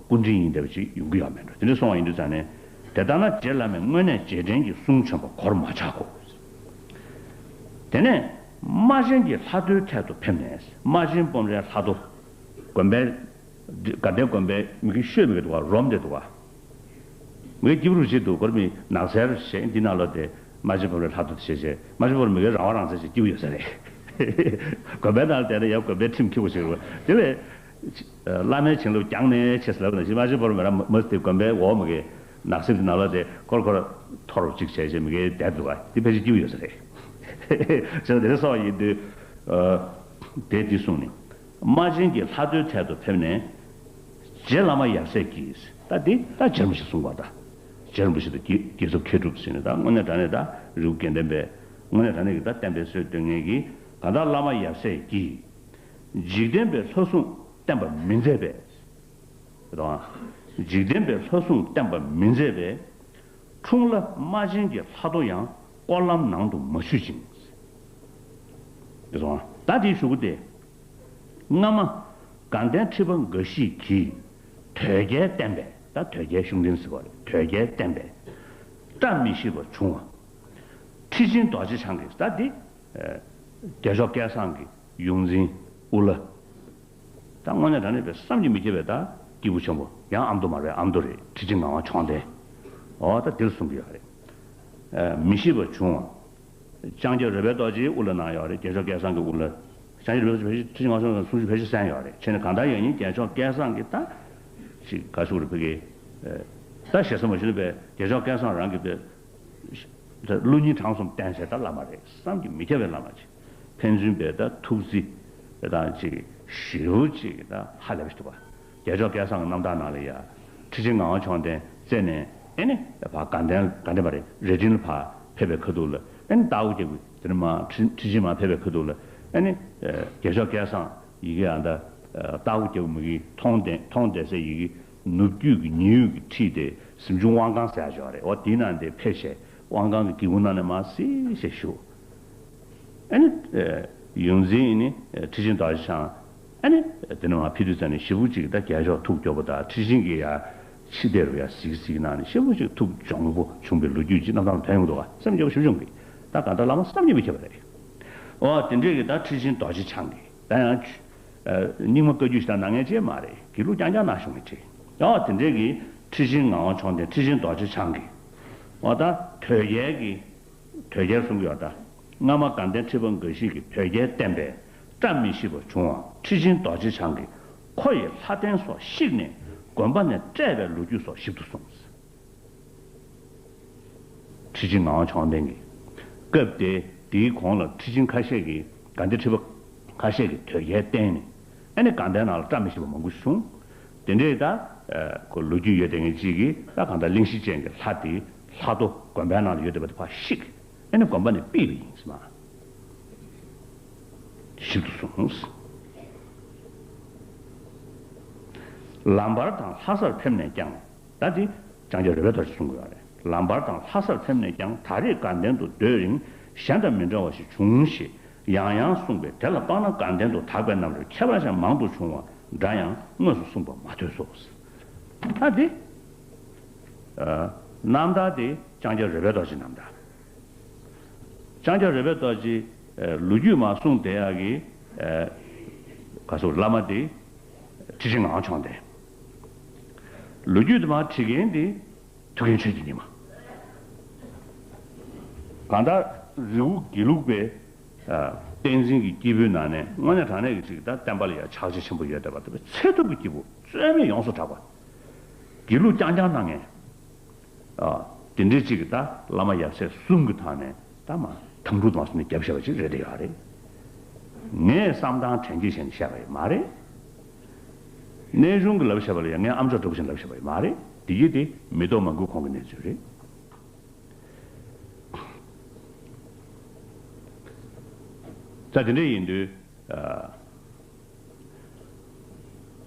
སྐུ་དྲིན་ཡིན་བསྡད་པ་ཅིག་ཡོང་གི་ཡོད་མེད་འགྲོ། དེ་འདྲ་སོང་བ་ཡིན་དུས་ཙང་ནས། དེ་ལྟར་ན་རྗེ་བླ་མས་དངོས་གནས་རྗེས་དྲན་གྱི་གསུང་ཆེན་པོ་གོར་མ་ཆག་གོ། དེ་ནས་རྨ་ཆེན་གྱི་ལྷ་མདོའི་ཐད་དུ་ཕེབས་ནས། རྨ་ཆེན་སྤོམ་རའི་ལྷ་མདོ། དགོན་པའི། དགའ་ལྡན་དགོན་པའི་མི་གི་ཤོད་མི་གི་འདུག་ག་རོམ་དེ་འདུག་ག་མི་གི་སྐྱིབས་རུ་བྱེད་འདུག་གོར་མི་ནགས་ཚལ་ཞེས་འདི་ནང་ལོ་དེ། རྨ་ཆེན་སྤོམ་རའི་ལྷ་མདོ་དེ་བྱས་བྱས། རྨ་ཆེན་སྤོམ་ར་མི་གི་རང་དབང་རང་བཙན་ཞིག་སྐྱིབས་ཡོད་ས་རེད། དགོན་པའི་ནང་ལ་བསྡད་ན་ཡང་དགོན་པའི་ཁྲིམས་འཁྱེར་དགོས་ཞིག་རེད། དེ་ལས། བླ་མའི་བྱིན་རླབས་རྒྱང་ནས་ཆེ་ཟེར་ལབ་ན་ཞིག་མ་ཤེས་པར་མེད་ན་མ་དེ་དགོན་པའི་འོག་མ་གི་ནགས་གསེབ་ནང་ལ་དེ་ཁོར་ཁོར་ཐོར་ཅིག་བྱས་བྱས་མི་གའི་བསྡད་འདུག་ག་དེ་ཕལ་ཆེར་སྐྱིད་པོ་ཡོད་ས་རེད། བྱས་ཙང་དེ་འདྲ་སོགས་ཡིན་དུས། དེ་འདི་གསུངས་ནས། རྨ་ཆེན་གྱི་ལྷ་མདོའི་ཐད་དུ་ཕེབས་ནས། རྗེ་བླ་མ་ཡབ་སྲས་ཀྱིས་ད་འདི་ད་རྗེ་རིན་པོ་ཆེ་གསུངས་པ་ད། རྗེ་རིན་པོ་ཆེ་དང་རྒྱལ་རྒྱལ་ཚབ་མཁས་གྲུབ་ཟེར་ནས་ད་དངོས་གནས་དྲང་གནས་ད་རི་བོ་དགེ་ལྡན་པའི་དངོས་གནས་དྲང་གནས་ཀྱི་ད་བསྟན་པའི་སྲོལ་གཏོད་མཁན་གྱི་གང་ལྟར་བླ་མ་ཡབ་སྲས་ཀྱིས། འཇིག་རྟེན་པའི་ལྷ་སྲུང་བསྟེན་པ་མི་མཛད་པས། རེད་བ། འཇིག་རྟེན་པའི་ལྷ་སྲུང་བསྟེན་པ་མི་མཛད་པས། འཁྲུངས་ལྷ་རྨ་ཆེན་གྱི་ལྷ་ཐོ་ཡང་སྐོར་ལམ་ནང་དུ་མ་ཆུད་ཅིང་། རེད་བ། ད་དེའི་གཞུག་གུ་དེ། སྔ་མ་དགའ་ལྡན་ཁྲི་པ་འགའ་ཞིག་གིས་དོལ་རྒྱལ་བསྟེན་པས། ད་དོལ་རྒྱལ་ཤུགས་ལྡན་ཟེར་བ་རེད། དོལ་རྒྱལ་བསྟེན་པས། བཀྲ་མི་ཤིས་པ་བྱུང་བ། ཁྲི་ཆེན་རྡོ་རྗེ་འཆང་གིས་ད་དེ། རྒྱལ་མཆོག་སྐལ་བཟང་གི་ཡོངས་འཛིན་དབུ་བླ། ད་དངོས་གནས་དྲང་གནས་པའི་བསམ་གྱིས་མི་ཁྱབ་པའི་ད་སྐྱེས་བུ་ཆེན་པོ་ཡང་ཨ་མདོ་མ་རེད། ཨ་མདོ་རེད། ཁྲི་ཆེན་ངག་དབང་མཆོག་ལྡན། འོ་ད་འདིར་གསུང་གི་ཡོད་རེད། མི་ཤེས་པ་བྱུང་བ། ལྕང་སྐྱ་རོལ་པའི་རྡོ་རྗེའི་དབུ་བླ་གནང་ཡོད་རེད། རྒྱལ་མཆོག་སྐལ་བཟང་གི་དབུ་བླ། ལྕང་སྐྱ་རོལ་པའི་རྡོ་རྗེ་ཕལ་ཆེར་ཁྲི་ཆེན་ངག་དབང་མཆོག་ལྡན་གསུང་ཆོས་ཕལ་ཆེར་གསན་ཡོད་རེད། བྱས་ནས་གང་ལྟར་ཡང་ཡིན་རྒྱལ་མཆོག་སྐལ་བཟང་གི་ད། ཅིག་ག་ཞུ་རེད་ཕ་གི། ད་ཞེ་ས་མ་ཞུ་ནས་པའི་རྒྱལ་མཆོག་སྐལ་བཟང་རང་གི་པའི། ད་བློ་སྙིང་བྲང་གསུམ་བསྟན་བྱས་ད་བླ་མ་རེད། བསམ་གྱིས་མི་ཁྱབ་པའི་བླ་མ་ཅིག་ཕན་ཚུན་པའི་ད་ཐུགས་རྩིས་དང་ཅིག་ཞེ་པོ་ཅིག་ད་ཧ་ལས་པ་ཞིག་འདུག་པ། རྒྱལ་མཆོག་སྐལ་བཟང་གི་རྣམ་ཐར་ནང་ལ་ཡ། ཁྲི་ཆེན་ངག་དབང་མཆོག་ལྡན་རྩེ་ནས་ཨེ་ནི་ཕར་དགའ་ལྡན་དགའ་ལྡན་པ་རེད། རྭ་སྒྲེང་ལ་ཕར་ཕེབས་པའི་ཁ་ཐུག་ལ་ཨེ་ནི་རྟ་དབུ་རྒྱབ་ཀྱི་དེ་ནས་མར་ཁྲི་ཁྲི་ཆེན་མར་ཕེབས་པའི་ཁ་ཐུག་ལ་ཨེ་ནི་རྒྱལ་མཆོག་སྐལ་བཟང་ཡི་གེ་ཨ་ད་རྟ་དབུ་རྒྱབ་མི་གི་མཐོང་ལྡན་མཐོང་བསྡད་སའི་ཡི་གེ་ནུབ་རྒྱུད་ཀྱི་ཉི་འོད་ཀྱི་ཁྲིད་དེ་གཟིམ་ཆུང་དབང་ཁང་ཟེར་ཡག་ཅིག་ཡོད་རེད། འོ་དེའི་ནང་དེ་ཕེབས་བྱས་དབང་ཁང་གི་སྒེའུ་ཁུང་ནང་ནས་མར་གཟིགས་བྱས་བཞུགས། ཨ་ནི། ཡོངས་འཛིན་ནི་ཁྲི་ཆེན་རྡོ་རྗེ་འཆང་། ཨ་ནི། དེ་ནས་མར་ཕེབས་དུས་ཙམ་ནས་ཞེ་པོ་ཅིག་ད་རྒྱལ་མཆོག་ཐུགས་སྐྱོ་པོ་དང་ཁྲི་ཆེན་གྱིས་ཡ་ཕྱི་བལྟས་རུ་ཡ་གཟིགས་གཟིགས་གནང་ནས་ཞེ་པོ་ཅིག་ཐུགས་འཇོང་པོ་བྱུང་བའི་ལོ་རྒྱུས་ཅིག་རྣམ་ཐར་ལ་ཐོན་ཡོང་འདུག་ག་སེམས་སྐྱོ་པོ་ཞེ་པོ་བྱུང་གི། ད་གང་ལྟར་བླ་མ་བསམ་གྱིས་མི་ཁྱབ་པ་རེད། འོ་དེ་འདྲས་ཀྱི་ད་ཁྲི་ཆེན་རྡོ་རྗེ་འཆང་གིས་ད་ཡང་། རྙིང་མ་བཀའ་བརྒྱུད་ཞིག་ད་གནང་མཁན་ཅིག་མ་རེད། དགེ་ལུགས་རྐྱང་རྐྱང་གནང་བྱུང་བའི་ཁྲི། འོ་དེ་འདྲས་ཀྱི་ཁྲི་ཆེན་ངག་དབང་མཆོག་ལྡན་ཁྲི་ཆེན་རྡོ་རྗེ་འཆང་གིས། འོ་ད་དོལ་རྒྱལ་གྱི། དོལ་རྒྱལ་གསུང་གི་ཡོད་ད། སྔ་མ་དགའ་ལྡན་ཁྲི་པ་འགའ་ཞིག་གིས་དོལ་རྒྱལ་བསྟེན་པས་བཀྲ་མི་ཤིས་པ་བྱུང་བ། ཁྲི་ཆེན་རྡོ་རྗེ་འཆང་གིས་ཁོ་ཡི་ལྷ་རྟེན་སོགས་བཤིག་ནས་དགོན་པ་ནས་བསྐྲད་པའི་ལོ་རྒྱུས་སོགས་ཞིབ་ཏུ་གསུངས། ཁྲི་ཆེན་ངག་དབང་མཆོག་ལྡན་གྱིས། སྐབས་དེ་དེའི་གོང་ལ་ཁྲི་ཆེན་ཁ་ཤས་ཀྱིས་དགའ་ལྡན་ཁྲི་པ་ཁ་ཤས་ཀྱིས་དོལ་རྒྱལ་བསྟེན་ནས་ཨ་ནི་དགའ་ལྡན་ནང་ལ་བཀྲ་མི་ཤིས་པ་མང་པོ་བྱུང་། དེ་འདྲའི་ད། ཁོ་ལོ་རྒྱུས་ཡོད་དེ་ངེས་གཅིག་གིས་ད་གང་ལྟར་གླེང་གཞི་ཅན་གྱི་ལྷ་དེ་ལྷ་ཐོ་དགོན་པའི་ནང་ལ་ཡོད་བསྡད་པ་དེ་ཕར་བཤིག་ཨ་ནི་དགོན་པ་ནས་ཕུད་པ་ཡིན་ཟེར་མ། ཞིབ་ཏུ་གསུངས། ལམ་བར་དང་ལྷ་སར་ཕེབས་ནས་ཀྱང་། ད་འདི་ལྕང་སྐྱ་རོལ་པའི་རྡོ་རྗེས་གསུང་གི་ཡོད་རེད། ལམ་བར་དང་ལྷ་སར་ཕེབས་ནས་ཀྱང་ད་རེས་དགའ་ལྡན་དུ་སྡོད་རིང་གཞན་དང་མི་འདྲ་བ་ཞིག་བྱུང་ཞེས་ཡང་ཡང་གསུངས་པས། དེ་ལ་དཔག་ན་དགའ་ལྡན་དུ་དག་པའི་རྣམ་རོལ་ཁྱད་པར་ཅན་མང་དུ་བྱུང་བ་འདྲ་ཡང་དངོས་སུ་གསུངས་པ་མ་ཐོས་སོ། ད་འདི། རྣམ་ཐར་འདི་ལྕང་སྐྱ་རོལ་པའི་རྡོ་རྗེའི་རྣམ་ཐར། ལྕང་སྐྱ་རོལ་པའི་རྡོ་རྗེ། ལོ་རྒྱུས་མར་གསུངས་བསྡད་ཡག་གི། ག་སོ་བླ་མ་དེ། ཁྲི་ཆེན་ངག་དབང་མཆོག་ལྡན། ལོ་རྒྱུས་དེ་མར་བྲིས་མཁན་དེ། ཐུའུ་བཀྭན་ཆོས་ཀྱི་ཉི་མ། གང་ལྟར་རི་བོ་དགེ་ལུགས་པའི། བསྟན་འཛིན་གྱི་སྐྱེས་བུའི་ནང་ནས་དངོས་གནས་དྲང་གནས་ཀྱི་ཅིག་ད་བསྟན་པ་ལ་ཡང་ཕྱག་རྗེས་ཆེན་པོ་ཡོད་བསྡད་པ་དེ་ཚད་ཐུབ་ཀྱི་སྐྱེས་བུ་རྩོད་མེད་ཡོངས་སུ་གྲགས་པ། དགེ་ལུགས་རྐྱང་རྐྱང་གནང་མཁན། ཨ། དེ་འདྲའི་ཅིག་གི་ད་བླ་མ་ཡབ་སྲས་གསུམ་གྱི་ཐོག་ནས་ད་མ་དམ་ཕྲུག་དང་སོང་ནས་རྒྱབ་བཤད་པ་ཅིག་རེད་དེ་ཡོད་རེད། ངས་བསམ་སྟངས་དྲན་སྐྱེས་བྱས་ནས་བཤད་པ་ཡིན་མ་རེད། གནས་ཆུང་གི་ལབ་བཤད་པ་ལ་ཡང་ངས་ཨམ་ཅོག་འདྲ་པོ་ཞིག་ལབ་བཤད་པ་ཡིན་མ་རེད། དེ་ཡིན་དེ་མི་ཐོག་མང་པོའི་ཁོང་གི་གནས་ཚུལ་རེད། ད་དེ་འདྲ་ཡིན་དུས།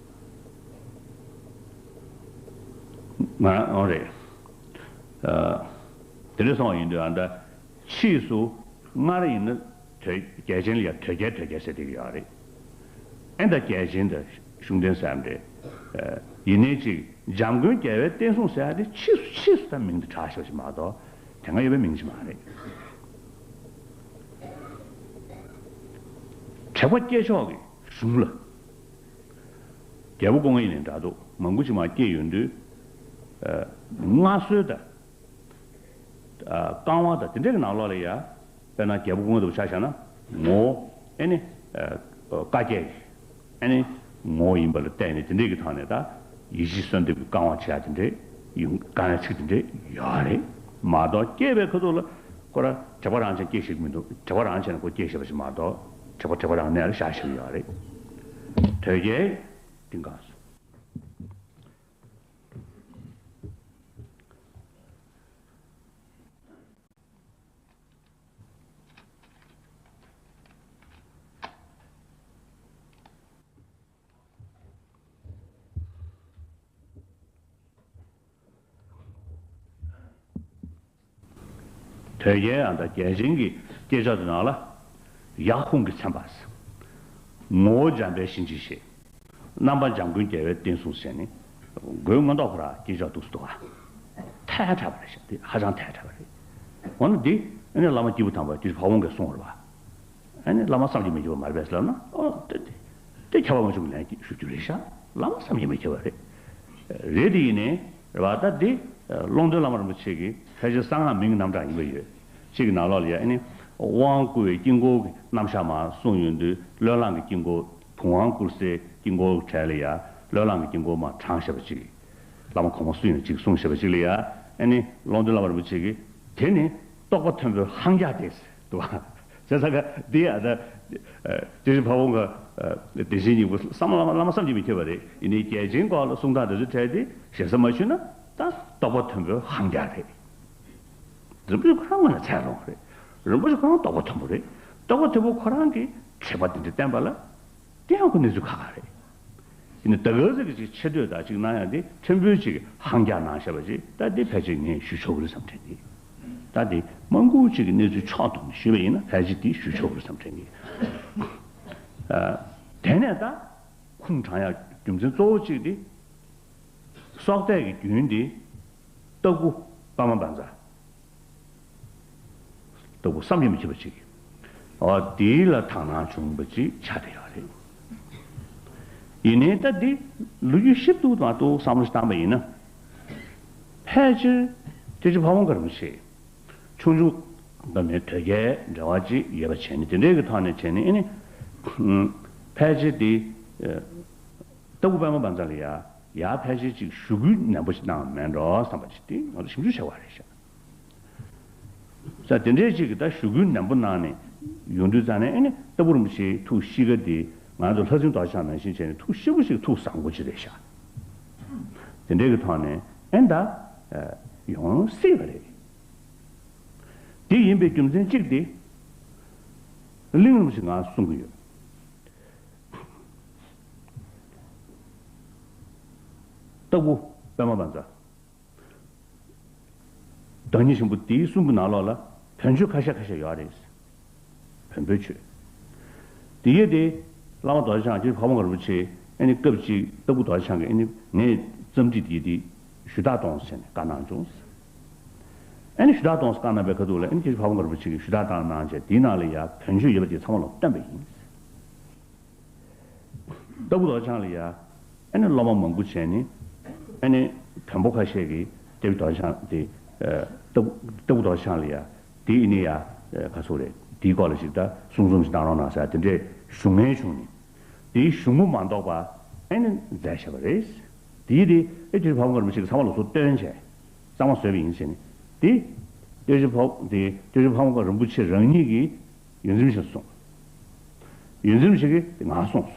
ང་འོང་རེད། དེ་འདྲ་སོང་བ་ཡིན་དུས་ཨ་ད་ཕྱིས་སུ་སྔར་ཡིན་ན་དོལ་རྒྱལ་ཆེན་ལ་ཡང་དོལ་རྒྱལ་དོལ་རྒྱལ་ཟེར་བསྡད་ཀྱི་ཡོད་རེད། ཨེ་ད་རྒྱལ་ཆེན་དང་ཤུགས་ལྡན་ཟེར་ཡ་འདྲ། ཡིན་ནའི་ཅིག་འཇམ་མགོན་རྒྱལ་བའི་བསྟན་སྲུང་ཟེར་ཡ་དེ་ཕྱིས་སུ་ཕྱིས་སུ་ད་མིང་དེ་གྲགས་ཤོག་ཅིག་མ་གཏོགས་དེ་སྔ་ཡོད་པའི་མིང་ཅིག་མ་རེད། དྲེགས་པ་སྐྱེས་ཕྱོགས་ཀྱི་གཞུང་ལ། རྒྱལ་པོ་སྐུ་ལྔ་ཡིན་ནའི་འདྲ་འདུག་མང་པོ་ཅིག་མར་སྐྱེས་ཡོང་དུས། མངའ་གསོལ་དང་། བསྐང་བ་དང་དེ་འདྲའི་གི་ནང་ལོགས་ལ་ཡ། དཔེར་ན་རྒྱལ་པོ་སྐུ་ལྔ་ལྟ་བུ་ཆ་བཞག་ན་ངོ་བོ་ཨེ་ནི། བཀའ་བརྒྱད་ཀྱི་ཨེ་ནི་ངོ་བོ་ཡིན་པ་ལ་བརྟེན་ནས་དེ་འདྲའི་གི་ཐོག་ནས་ད་ཡིད་བཞིན་གསོལ་འདེབས་ཀྱི་བསྐང་བ་བྱེད་ཡ་དེ་འདྲའི་ཡོང་བསྐང་ཡ་ཚིག་དེ་འདྲའི་ཡོད་རེད་མ་གཏོགས་སྐྱེས་པའི་ཁ་ཐུག་ལ་ཁོ་ར་དྲེགས་པ་རང་བྱས་སྐྱེས་ཤེས་ཀྱི་མི་འདུག་དྲེགས་པ་རང་བྱས་ནས་ཁོ་སྐྱེས་ཤེས་པ་ཞིག་མ་གཏོགས་དྲེགས་པ་དྲེགས་པ་རང་གནས་ལ་བཞག་ཤེས་ཀྱི་ཡོད་རེད། དོལ་རྒྱལ་གྱི་འདི་འགག་སོང་། དོལ་རྒྱལ་ཨ་ད་རྒྱལ་ཆེན་གྱི་སྐྱེས་ཆ་དེ་ནང་ལ། ཡབ་ཧུན་གྱིས་མཚན་པ། ངོ་བོ་འཇམ་དཔལ་གཤིན་རྗེའི་གཤེད། རྣམ་པ་འཇམ་མགོན་རྒྱལ་བའི་བསྟན་སྲུང་ཟེར་ནས། མགོན་མངོན་རྟོགས་ཁོ་ར་སྐྱེས་ཆ་འདུག་སུ་འདུག་ག་ཐལ་དྲགས་པ་རེད་ཤག་དེ་ཧ་ཅང་ཐལ་དྲགས་པ་རེད། འོ་ན་འདི་ཨ་ནི་བླ་མ་སྐྱེས་བུ་དམ་པ་དེ་ཕ་བོང་ཁས་གསུངས་པ་རེད་པ། ཨ་ནི་བླ་མ་བསམ་གྱིས་མི་ཁྱབ་པ་མ་རེད་པས་ཟེར་ལབ་ན། ཨོ་དེ་དེ་དེ་ཁྱབ་པ་མ་བྱུང་གི་ལན་ཞུ་རྒྱུ་རེད་ཤག་བླ་མ་བསམ་གྱིས་མི་ཁྱབ་པ་རེད། རེད་དེ་ཡིན་ནའི་རེད་པ། ད་འདི་ཀློང་རྡོལ་བླ་མ་རིན་པོ་ཆེ་གི་ཕལ་ཆེར་གསང་སྔགས་མིང་གི་རྣམ་གྲངས་ཡིན་པ་ཡོད། གཅིག་གི་ནང་ལོགས་ལ་ཡ་ཨ་ནི་དབང་བསྐུར་བའི་དཀྱིལ་འཁོར་གྱི་རྣམ་གཞག་མར་གསུངས་ཡོང་དུས་བློས་བསླངས་ཀྱི་དཀྱིལ་འཁོར་བུམ་དབང་བསྐུར་སའི་དཀྱིལ་འཁོར་གྱི་གྲས་ལ་ཡ་བློས་བསླངས་ཀྱི་དཀྱིལ་འཁོར་མར་དྲངས་བཞག་པ་གཅིག་བླ་མ་གོང་མ་སུ་ཡིན་ན་གཅིག་གསུངས་བཞག་པ་གཅིག་ལ་ཡ། ཨ་ནི་ཀློང་རྡོལ་བླ་མ་རིན་པོ་ཆེ་གིས་དེ་ནི་རྟོགས་པ་མཐོན་པོའི་ཧང་རྒྱ་སྟེ་ཟེར་འདུག་པ། བྱས་ཙང་ཀ་འདི་ཡ་ད། དེ་བཞིན་ཕ་བོང་ཁ། བདེ་ཆེན་སྙིང་པོ་བསམ་བླ་མ་བླ་མ་བསམ་གྱིས་མི་ཁྱབ་པ་རེད། ཡིན་ནའི་རྒྱལ་ཆེན་སྐོར་ལ་གསུང་སྟངས་དེ་ཚོའི་གྲས་དེ་ཞེ་ས་མ་ཞུས་ན་ད་རྟོགས་པ་མཐོན་པོའི་ཧང་རྒྱ་རེད། རིན་པོ་ཆེ་ཁོ་རང་ངོས་ནས་ཚད་ལོངས་རེད། རིན་པོ་ཆེ་ཁོ་རང་རྟོགས་པ་མཐོན་པོ་རེད། རྟོགས་པ་མཐོན་པོ་ཁོ་རང་གིས་དྲེགས་པ་འདི་འདྲ་བསྟན་པ་ལ། དེ་ཡང་ཁོ་གནས་ཚུལ་ཁག་ཁག་རེད། ཡིན་ན་ད་ག་ཟེ་གི་ཅིག་ཆེ་བསྟོད་དང་ཅིག་གནང་ཡ་དེ་ཕྲན་བུ་ཅིག་ཧང་རྒྱ་གནང་བཞག་པ་ཅིག་ད་འདི་ཕལ་ཆེར་ངས་ཞུ་ཆོག་གི་རེད་བསམ་དྲན་གི། ད་འདི་མང་པོ་ཅིག་གི་གནས་ཚུལ་ཕྱོགས་བསྡོམས་ནས་ཞུས་པ་ཡིན་ན་ཕལ་ཆེར་འདི་ཞུ་ཆོག་གི་རེད་བསམ་དྲན་གི། དེ་ནས་ད་ཁུངས་དྲངས་ཡ་རྒྱུ་མཚན་གཙོ་བོ་གཅིག་འདི། སྲོག་གཏད་ཀྱི་རྒྱུན་འདི་སྟག་ཕུ་པདྨ་བཛྲ། སྟག་ཕུ་བསམ་གྱིས་མི་ཁྱབ་པ་ཅིག་འོ་དེ་ལ་དག་སྣང་བྱུང་བ་ཅིག་ཆགས་བསྡད་ཡོད་རེད། ཡིན་ནའི་ད་འདི་ལོ་རྒྱུས་ཞིབ་ཏུ་མ་གཏོགས་བསམ་བློ་ཞིག་བཏང་པ་ཡིན་ན། ཕལ་ཆེར་དེ་ཕྱིར་ཕ་བོང་ཁ་རིན་པོ་ཆེ་ཆུང་ཆུང་སྐབས་ནས་དོལ་རྒྱལ་འབྲེལ་བ་ཅིག་ཡོད་པ་བྱས་ནས་དེ་འདྲའི་གི་ཐོག་ནས་བྱས་ནས་ཨེ་ནི། ཕལ་ཆེར་དེ། སྟག་ཕུ་པདྨ་བཛྲ་ལ་ཡ་ཡ་ཕལ་ཆེར་ཅིག་ཞུ་སྐུལ་ནན་པོ་ཞིག་གནང་བ་མེད་འགྲོ་བསམ་པ་ཅིག་དེ་ང་ཚོ་ཞིབ་འཇུག་བྱ་བ་རེད་ཤག་ས་དེ་འདྲའི་ཅིག་གི་ད་ཞུ་སྐུལ་ནན་པོ་གནང་ནས་ཡོང་དུས་ཙང་ནས་ཨེ་ནི་སྟག་ཕུ་རིན་པོ་ཆེའི་ཐུགས་གཤིས་ཀ་དེ་ང་ཚོ་ལྷ་སྲིན་རྡོ་རྗེ་འཆང་ནང་བཞིན་བྱས་ནས་ཐུགས་གཤིས་པོ་ཞིག་ཐུགས་བཟང་པོ་ཅིག་རེད་ཤག་དེ་འདྲའི་གི་ཐོག་ནས་ཨེ་ད་ཡོང་སྲིད་པ་རེད། དེ་ཡིན་པའི་རྒྱུ་མཚན་གཅིག་དེ་གླིང་རིན་པོ་ཆེ་ང་གསུང་གི་ཡོད། སྟག་ཕུ་པདྨ་བཛྲ། བདག་ཉིད་ཆེན་པོ་དེའི་གསུང་གི་ནང་ལོགས་ལ་བོན་ཆོས་ཁ་ཤས་ཁ་ཤས་ཡོད་རེད། བོན་པོའི་ཆོས། དེ་ཡས་དེ་བླ་མ་རྡོ་རྗེ་འཆང་སྤྱིར་ཕ་བོང་ཁ་རིན་པོ་ཆེ་ཨ་ནི་སྐབས་གཅིག་སྟག་ཕུ་རྡོ་རྗེ་འཆང་གིས་ཨ་ནི་ངས་རྩོམ་སྒྲིག་དེ་དེ་ཞུ་དག་གཏོང་ཟེར་ནས་བཀའ་གནང་བྱུང་། ཨ་ནི་ཞུ་དག་གཏོང་ཟེར་བཀའ་གནང་པའི་ཁ་ཐུག་ལ་ཨ་ནི་སྤྱིར་ཕ་བོང་ཁ་རིན་པོ་ཆེ་གིས་ཞུ་དག་བཏང་གནང་བྱས་དེའི་ནང་ལ་ཡ་བོན་ཆོས་ཡོད་པ་དེ་ཚང་མ་ལ་བཏོན་པ་ཡིན། སྟག་ཕུ་རྡོ་རྗེ་འཆང་ལ་ཡ། ཨ་ནི་སློབ་མ་མང་པོ་བྱས་ནས། ཨ་ནི་བོན་པོ་ཁ་ཤས་ཀྱིས་སྟག་ཕུ་རྡོ་རྗེ་འཆང་དེ། སྟག་ཕུ་སྟག་ཕུ་རྡོ་རྗེ་འཆང་ལ་ཡ། དེ་ཨ་ནི་ཡ། ག་ཚོད་རེད། དེའི་སྐོར་ལ་ཞིག་ད་གསུང་རྩོམ་ཞིག་བཏང་རོགས་གནང་ཟེར་དེ་འདྲའི་ཞུ་མཁན་བྱུང་ནས། དེའི་གཞུང་པོ་མ་འདོགས་པ་ཨ་ནི་མཛད་བཞག་པ་རེད། དེའི་དེ་ཨེ་སྤྱིར་ཕ་བོང་ཁ་རིན་པོ་ཆེ་གིས་ཚང་མ་ལ་སོ་བཏོན་བྱས། གཙང་མ་བཟོས་པ་ཡིན་ཟེར་ནས། དེ་སྟོད་ཆེན་ཕ་དེ་སྟོད་ཆེན་ཕ་བོང་ཁ་རིན་པོ་ཆེ་རང་ཉིད་ཀྱིས་ཡོངས་འཛིན་ཞིག་གསུངས། ཡོངས་འཛིན་ཞིག་གིས་དེ་ངག་གསུངས་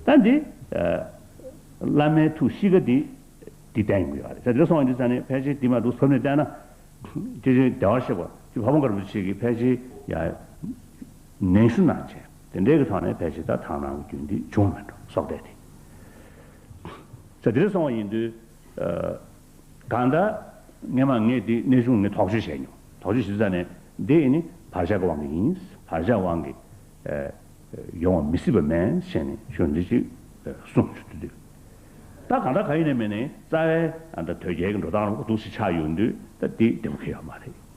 སོ། ད་འདི་ཨ་བླ་མའི་ཐུགས་གཤིས་ཀ་འདི་འདི་བསྟན་ཡོང་གི་ཡོད་རེད། ད་འདི་སོང་བ་འདི་ཙ་ནས་ཕལ་ཆེར་འདི་མ་འདུག་ཟབ་ནས་བལྟས་ན། སྟོད་ཆེན་བདེ་བར་གཤེགས་པ་ཅིག་ཕ་བོང་ཁ་རིན་པོ་ཆེ་གིས་ཕལ་ཆེར་ཡ་ནན་ཞུ་གནང་བྱས་དེ་འདྲའི་གི་ཐོག་ནས་ཕལ་ཆེར་ད་དག་སྣང་གི་རྒྱུན་འདི་བྱུང་མེད་འགྲོ་སྲོག་གཏད་དེ། ས་དེར་སོང་བ་ཡིན་དུས། ཨ་གང་ལྟར་སྔས་མ་ངས་འདི་གནས་ཆུང་ངས་དོགས་གཅོད་བྱས་མྱོང་། དོགས་གཅོད་བྱེད་ས་ནས་འདི་ནི་བག་ཆགས་ཀྱི་དབང་གིས་ཡིན། བག་ཆགས་དབང་གིས་ཨ་ཡོང་བ་མི་སྲིད་པ་མེད་ཟེར་ནས་ཞུ་འདི་ཅིག་གསུངས་ཞུ་དུས། ད་གང་ལྟར་གང་ཡིན་ནས་མིན་ནས་རྩ་བའི་ཨ་ད་དོལ་རྒྱལ་གྱི་འགྲོ་སྟངས་རུ་འདུག་སེ་ཆགས་ཡོང་དུས་ད་འདི་བདེ་པོ་ཁེལ་ཡོད་མ་རེད།